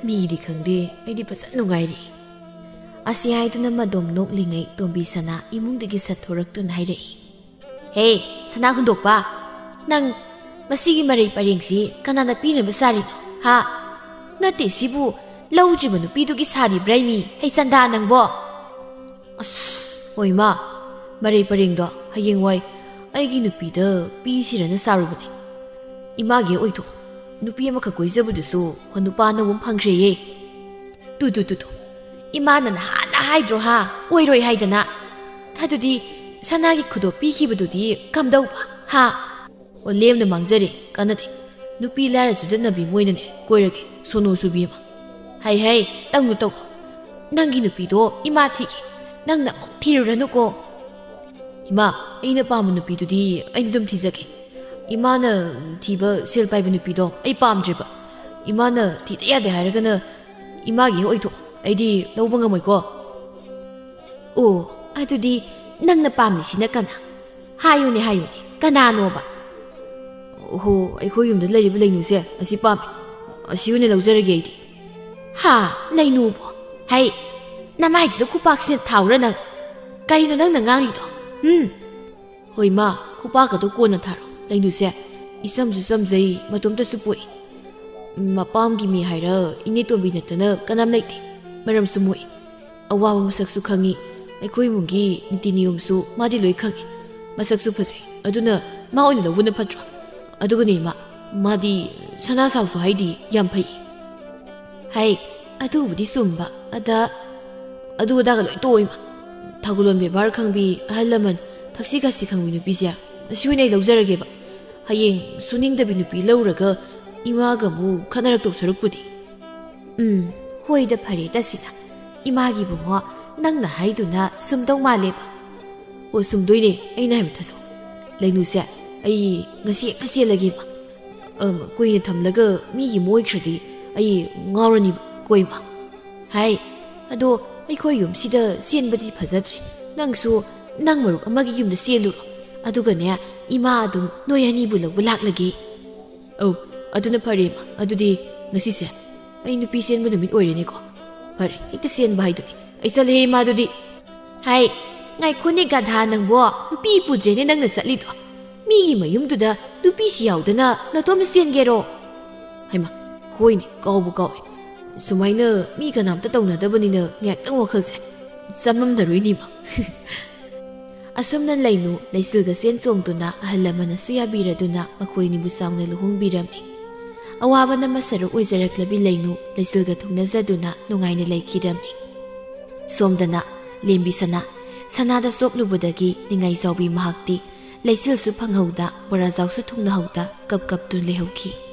ꯃꯤꯗꯤ ꯈꯪꯗꯦ, ꯑꯩꯗꯤ ꯐꯖꯅ ꯅꯨꯡꯉꯥꯏꯔꯤ"꯫ ꯑꯁꯤ ꯍꯥꯏꯗꯨꯅ ꯃꯗꯣꯝ ꯅꯣꯛꯂꯤꯉꯩ ꯇꯣꯝꯕꯤ ꯁꯅꯥ ꯏꯃꯨꯡꯗꯒꯤ ꯁꯠꯊꯣꯔꯛꯇꯨꯅ ꯍꯥꯏꯔꯛꯏ, "ꯍꯦ, ꯁꯅꯥ ꯍꯨꯟꯗꯣꯛꯄ, ꯅꯪ ꯃꯁꯤꯒꯤ ꯃꯔꯩ ꯄꯔꯦꯡꯁꯤ ꯀꯅꯥꯅ ꯄꯤꯅꯕ ꯁꯥꯔꯤꯅꯣ, ꯍꯥ? ꯅꯠꯇꯦ, ꯁꯤꯕꯨ ꯂꯧꯗ꯭ꯔꯤꯕ ꯅꯨꯄꯤꯗꯨꯒꯤ ꯁꯥꯔꯤꯕ꯭ꯔꯥ ꯃꯤ? ꯍꯩ ꯆꯟꯗꯥ ꯅꯪꯕꯣ!" "ꯑꯁ, ꯍꯣꯏ ꯏꯃꯥ, ꯃꯔꯩ ꯄꯔꯦꯡꯗꯣ ꯍꯌꯦꯡꯋꯥꯏ ꯑꯩꯒꯤ ꯅꯨꯄꯤꯗ ꯄꯤꯁꯤꯔꯅ ꯁꯥꯔꯨꯕꯅꯦ꯫ ꯏꯃꯥꯒꯤ ꯑꯣꯏꯊꯣꯛ ꯅꯨꯄꯤ ꯑꯃꯈꯛ ꯀꯣꯏꯖꯕꯗꯨꯁꯨ ꯍꯣ ꯅꯨꯄꯥ ꯑꯅꯧꯕ ꯑꯃ ꯐꯪꯈ꯭ꯔꯦꯌꯦ"꯫ "ꯇꯨ, ꯇꯨ, ꯇꯨ, ꯇꯨ꯫ ꯏꯃꯥꯅ ꯅꯍꯥꯟꯅ ꯍꯥꯏꯗ꯭ꯔꯣ ꯍꯥ? ꯑꯣꯏꯔꯣꯏ ꯍꯥꯏꯗꯅ꯫ ꯑꯗꯨꯗꯤ ꯁꯅꯥꯒꯤ ꯈꯨꯗꯣꯞ ꯄꯤꯈꯤꯕꯗꯨꯗꯤ ꯀꯝꯗꯧꯕ ꯍꯥ?" "ꯑꯣ, ꯂꯦꯝꯅ ꯃꯥꯡꯖꯔꯦ, ꯀꯥꯟꯅꯗꯦ꯫ ꯅꯨꯄꯤ ꯂꯥꯏꯔ ꯆꯨꯗꯅꯕꯤ ꯑꯃ ꯑꯣꯏꯅꯅꯦ ꯀꯣꯏꯔꯒꯦ, ꯁꯣꯅꯣ ꯆꯨꯕꯤ ꯑꯃ"꯫ "ꯍꯩ, ꯍꯩ, ꯇꯧꯅꯨ, ꯇꯧꯅꯨ꯫ ꯅꯪꯒꯤ ꯅꯨꯄꯤꯗꯣ ꯏꯃꯥ ꯊꯤꯒꯦ꯫ ꯅꯪꯅ ꯑꯃꯨꯛ ꯊꯤꯔꯨꯔꯅꯨꯀꯣ"꯫ "ꯏꯃꯥ, ꯑꯩꯅ ꯄꯥꯝꯕ ꯅꯨꯄꯤꯗꯨꯗꯤ ꯑꯩꯅ ꯑꯗꯨꯝ ꯊꯤꯖꯒꯦ꯫ ꯏꯃꯥꯅ ꯊꯤꯕ ꯁꯦꯜ ꯄꯥꯏꯕ ꯅꯨꯄꯤꯗꯣ ꯑꯩ ꯄꯥꯝꯗ꯭ꯔꯦꯕ꯫ ꯏꯃꯥꯅ ꯊꯤꯗ ꯌꯥꯗꯦ ꯍꯥꯏꯔꯒꯅ ꯏꯃꯥꯒꯤ ꯍꯦꯛ ꯑꯣꯏꯊꯣꯛ꯫ ꯑꯩꯗꯤ ꯂꯧꯕ ꯉꯝꯃꯣꯏꯀꯣ"꯫ "ꯑꯣ, ꯑꯗꯨꯗꯤ ꯅꯪꯅ ꯄꯥꯝꯃꯤꯁꯤꯅ ꯀꯅꯥ? ꯍꯥꯏꯌꯨꯅꯦ, ꯍꯥꯏꯌꯨꯅꯦ, ꯀꯅꯥꯅꯣꯕ?" "ꯑꯣꯍꯣ, ꯑꯩꯈꯣꯏ ꯌꯨꯝꯗ ꯂꯩꯔꯤꯕ ꯂꯩꯅꯨꯁꯦ ꯑꯁꯤ ꯄꯥꯝꯃꯤ꯫ ꯑꯁꯤ ꯑꯣꯏꯅ ꯂꯧꯖꯔꯒꯦ ꯑꯩꯗꯤ"꯫ "ꯍꯥ, ꯂꯩꯅꯨꯕꯣ? ꯍꯩ, ꯅꯃꯥꯏꯗꯨꯗ ꯈꯨꯄꯥꯛꯁꯤꯅ ꯊꯥꯎꯔ ꯅꯪ? ꯀꯔꯤꯅꯣ ꯅꯪꯅ ꯉꯥꯡꯂꯤꯗꯣ? ꯎꯝ?" "ꯍꯣꯏ ꯃꯥ, ꯈꯨꯄꯥꯛꯀꯗꯣ ꯀꯣꯟꯅ ꯊꯥꯔꯣ꯫ ꯂꯩꯅꯨꯁꯦ ꯏꯆꯝꯁꯨ ꯆꯝꯖꯩ, ꯃꯇꯣꯝꯇꯁꯨ ꯄꯣꯛꯏ꯫ ꯃꯄꯥꯝꯒꯤ ꯃꯤ ꯍꯥꯏꯔ ꯏꯅꯦ ꯇꯣꯝꯕꯤ ꯅꯠꯇꯅ ꯀꯅꯥꯝ ꯂꯩꯇꯦ꯫ ꯃꯔꯝꯁꯨ ꯃꯣꯛꯏ꯫ ꯑꯋꯥꯕ ꯃꯁꯛꯁꯨ ꯈꯪꯉꯤ꯫ ꯑꯩꯈꯣꯏ ꯏꯃꯨꯡꯒꯤ ꯅꯤꯇꯤ ꯅꯤꯌꯣꯝꯁꯨ ꯃꯥꯗꯤ ꯂꯣꯏ ꯈꯪꯉꯤ꯫ ꯃꯁꯛꯁꯨ ꯐꯖꯩ꯫ ꯑꯗꯨꯅ ꯃꯥ ꯑꯣꯏꯅ ꯂꯧꯕꯅ ꯐꯠꯇ꯭ꯔꯣ? ꯑꯗꯨꯒꯅꯦ ꯏꯃꯥ, ꯃꯥꯗꯤ ꯁꯅꯥ ꯁꯥꯎꯁꯨ ꯍꯥꯏꯗꯤ ꯌꯥꯝ ꯐꯩ"꯫ "ꯍꯩ, ꯑꯗꯨꯕꯨꯗꯤ ꯆꯨꯝꯕ꯫ ꯑꯗ ꯑꯗꯨ ꯑꯗꯥꯒ ꯂꯣꯏ ꯇꯣꯛꯑꯣ ꯏꯃꯥ꯫ ꯊꯧꯒꯜꯂꯣꯟ ꯕꯦꯕꯥꯔ ꯈꯪꯕꯤ, ꯑꯍꯜ ꯂꯃꯟ ꯊꯛꯁꯤ ꯈꯥꯁꯤ ꯈꯪꯕꯤ ꯅꯨꯄꯤꯁꯦ ꯑꯁꯤ ꯑꯣꯏꯅ ꯑꯩ ꯂꯧꯖꯔꯒꯦꯕ꯫ ꯍꯌꯦꯡ ꯁꯨꯅꯤꯡꯗꯕꯤ ꯅꯨꯄꯤ ꯂꯧꯔꯒ ꯏꯃꯥꯒ ꯑꯃꯨꯛ ꯈꯠꯅꯔꯛꯇꯧ ꯁꯔꯨꯛꯄꯨꯗꯤ"꯫ "ꯎꯝ, ꯍꯣꯏꯗ ꯐꯔꯦ ꯇꯁꯤꯅ꯫ ꯏꯃꯥꯒꯤ ꯏꯕꯨꯡꯉꯣ, ꯅꯪꯅ ꯍꯥꯏꯗꯨꯅ ꯁꯨꯝꯗꯧ ꯃꯥꯜꯂꯦꯕ"꯫ "ꯑꯣ, ꯁꯨꯝꯗꯣꯏꯅꯦ, ꯑꯩꯅ ꯍꯥꯏꯕ ꯊꯥꯖꯧ꯫ ꯂꯩꯅꯨꯁꯦ, ꯑꯩ ꯉꯁꯤ ꯍꯦꯛꯇ ꯆꯦꯜꯂꯒꯦꯕ"꯫ "ꯑꯝ, ꯀꯨꯏꯅ ꯊꯝꯂꯒ ꯃꯤꯒꯤ ꯃꯣꯏꯈ꯭ꯔꯗꯤ ꯑꯩ ꯉꯥꯎꯔꯅꯤꯕ, ꯀꯣꯏꯃ꯫ ꯍꯥꯏ, ꯑꯗꯣ ꯑꯩꯈꯣꯏ ꯌꯨꯝꯁꯤꯗ ꯆꯦꯟꯕꯗꯤ ꯐꯖꯗ꯭ꯔꯦ꯫ ꯅꯪꯁꯨ ꯅꯪ ꯃꯔꯨꯞ ꯑꯃꯒꯤ ꯌꯨꯝꯗ ꯆꯦꯜꯂꯨꯔꯣ꯫ ꯑꯗꯨꯒꯅꯦ, ꯏꯃꯥ ꯑꯗꯨꯝ ꯅꯣꯏ ꯑꯅꯤꯕꯨ ꯂꯧꯕ ꯂꯥꯛꯂꯒꯦ꯫" "ꯑꯧ, ꯑꯗꯨꯅ ꯐꯔꯦ, ꯏꯃꯥ꯫ ꯑꯗꯨꯗꯤ ꯉꯁꯤꯁꯦ ꯑꯩ ꯅꯨꯄꯤ ꯆꯦꯟꯕ ꯅꯨꯃꯤꯠ ꯑꯣꯏꯔꯦꯅꯦꯀꯣ꯫ ꯐꯔꯦ, ꯍꯦꯛꯇ ꯆꯦꯟꯕ ꯍꯥꯏꯗꯨꯅꯤ꯫ ꯑꯩ ꯆꯠꯂꯦ, ꯏꯃꯥ, ꯑꯗꯨꯗꯤ꯫" "ꯍꯥꯏ, ꯉꯥꯏꯈꯣꯅꯦ ꯒꯙꯥ ꯅꯪꯕꯣ, ꯅꯨꯄꯤ ꯄꯨꯗ꯭ꯔꯦꯅꯦ ꯅꯪꯅ ꯆꯠꯂꯤꯗꯣ꯫ ꯃꯤꯒꯤ ꯃꯌꯨꯝꯗꯨꯗ ꯅꯨꯄꯤꯁꯤ ꯌꯥꯎꯗꯅ ꯅꯇꯣꯝꯇ ꯆꯦꯟꯒꯦꯔꯣ?" ꯍꯩꯃꯥ, ꯍꯣꯏꯅꯦ, ꯀꯥꯎꯕꯨ ꯀꯥꯎꯏ꯫ ꯁꯨꯃꯥꯏꯅ ꯃꯤ ꯀꯅꯥꯝꯇ ꯇꯧꯅꯗꯕꯅꯤꯅ ꯉꯥꯏꯍꯥꯛꯇꯪ ꯋꯥꯈꯜꯁꯦ ꯆꯃꯝꯅꯔꯨꯏꯅꯤꯃ꯫ ꯑꯁꯨꯝꯅ ꯂꯩꯅꯨ ꯂꯩꯆꯤꯜꯒ ꯆꯦꯟ ꯆꯣꯡꯗꯨꯅ ꯑꯍꯜ ꯂꯃꯟꯅꯁꯨ ꯌꯥꯕꯤꯔꯗꯨꯅ ꯃꯈꯣꯏꯅꯤꯕꯨ ꯆꯥꯎꯅ ꯂꯨꯍꯣꯡꯕꯤꯔꯝꯃꯤ꯫ ꯑꯋꯥꯕꯅ ꯃꯁꯔꯨꯛ ꯑꯣꯏꯖꯔꯛꯂꯕꯤ ꯂꯩꯅꯨ ꯂꯩꯆꯤꯜꯒ ꯊꯨꯡꯅꯖꯗꯨꯅ ꯅꯨꯡꯉꯥꯏꯅ ꯂꯩꯈꯤꯔꯝꯃꯤ꯫ ꯁꯣꯝꯗꯅ ꯂꯦꯝꯕꯤ ꯁꯅꯥ, ꯁꯅꯥꯗ ꯆꯣꯞꯂꯨꯕꯗꯒꯤ ꯅꯤꯡꯉꯥꯏ ꯆꯥꯎꯕꯤ ꯃꯍꯥꯛꯇꯤ ꯂꯩꯆꯤꯜꯁꯨ ꯐꯪꯍꯧꯗ, ꯕꯣꯔꯥꯖꯥꯎꯁꯨ ꯊꯨꯡꯅꯍꯧꯗ ꯀꯞ ꯀꯞꯇꯨꯅ ꯂꯩꯍꯧꯈꯤ꯫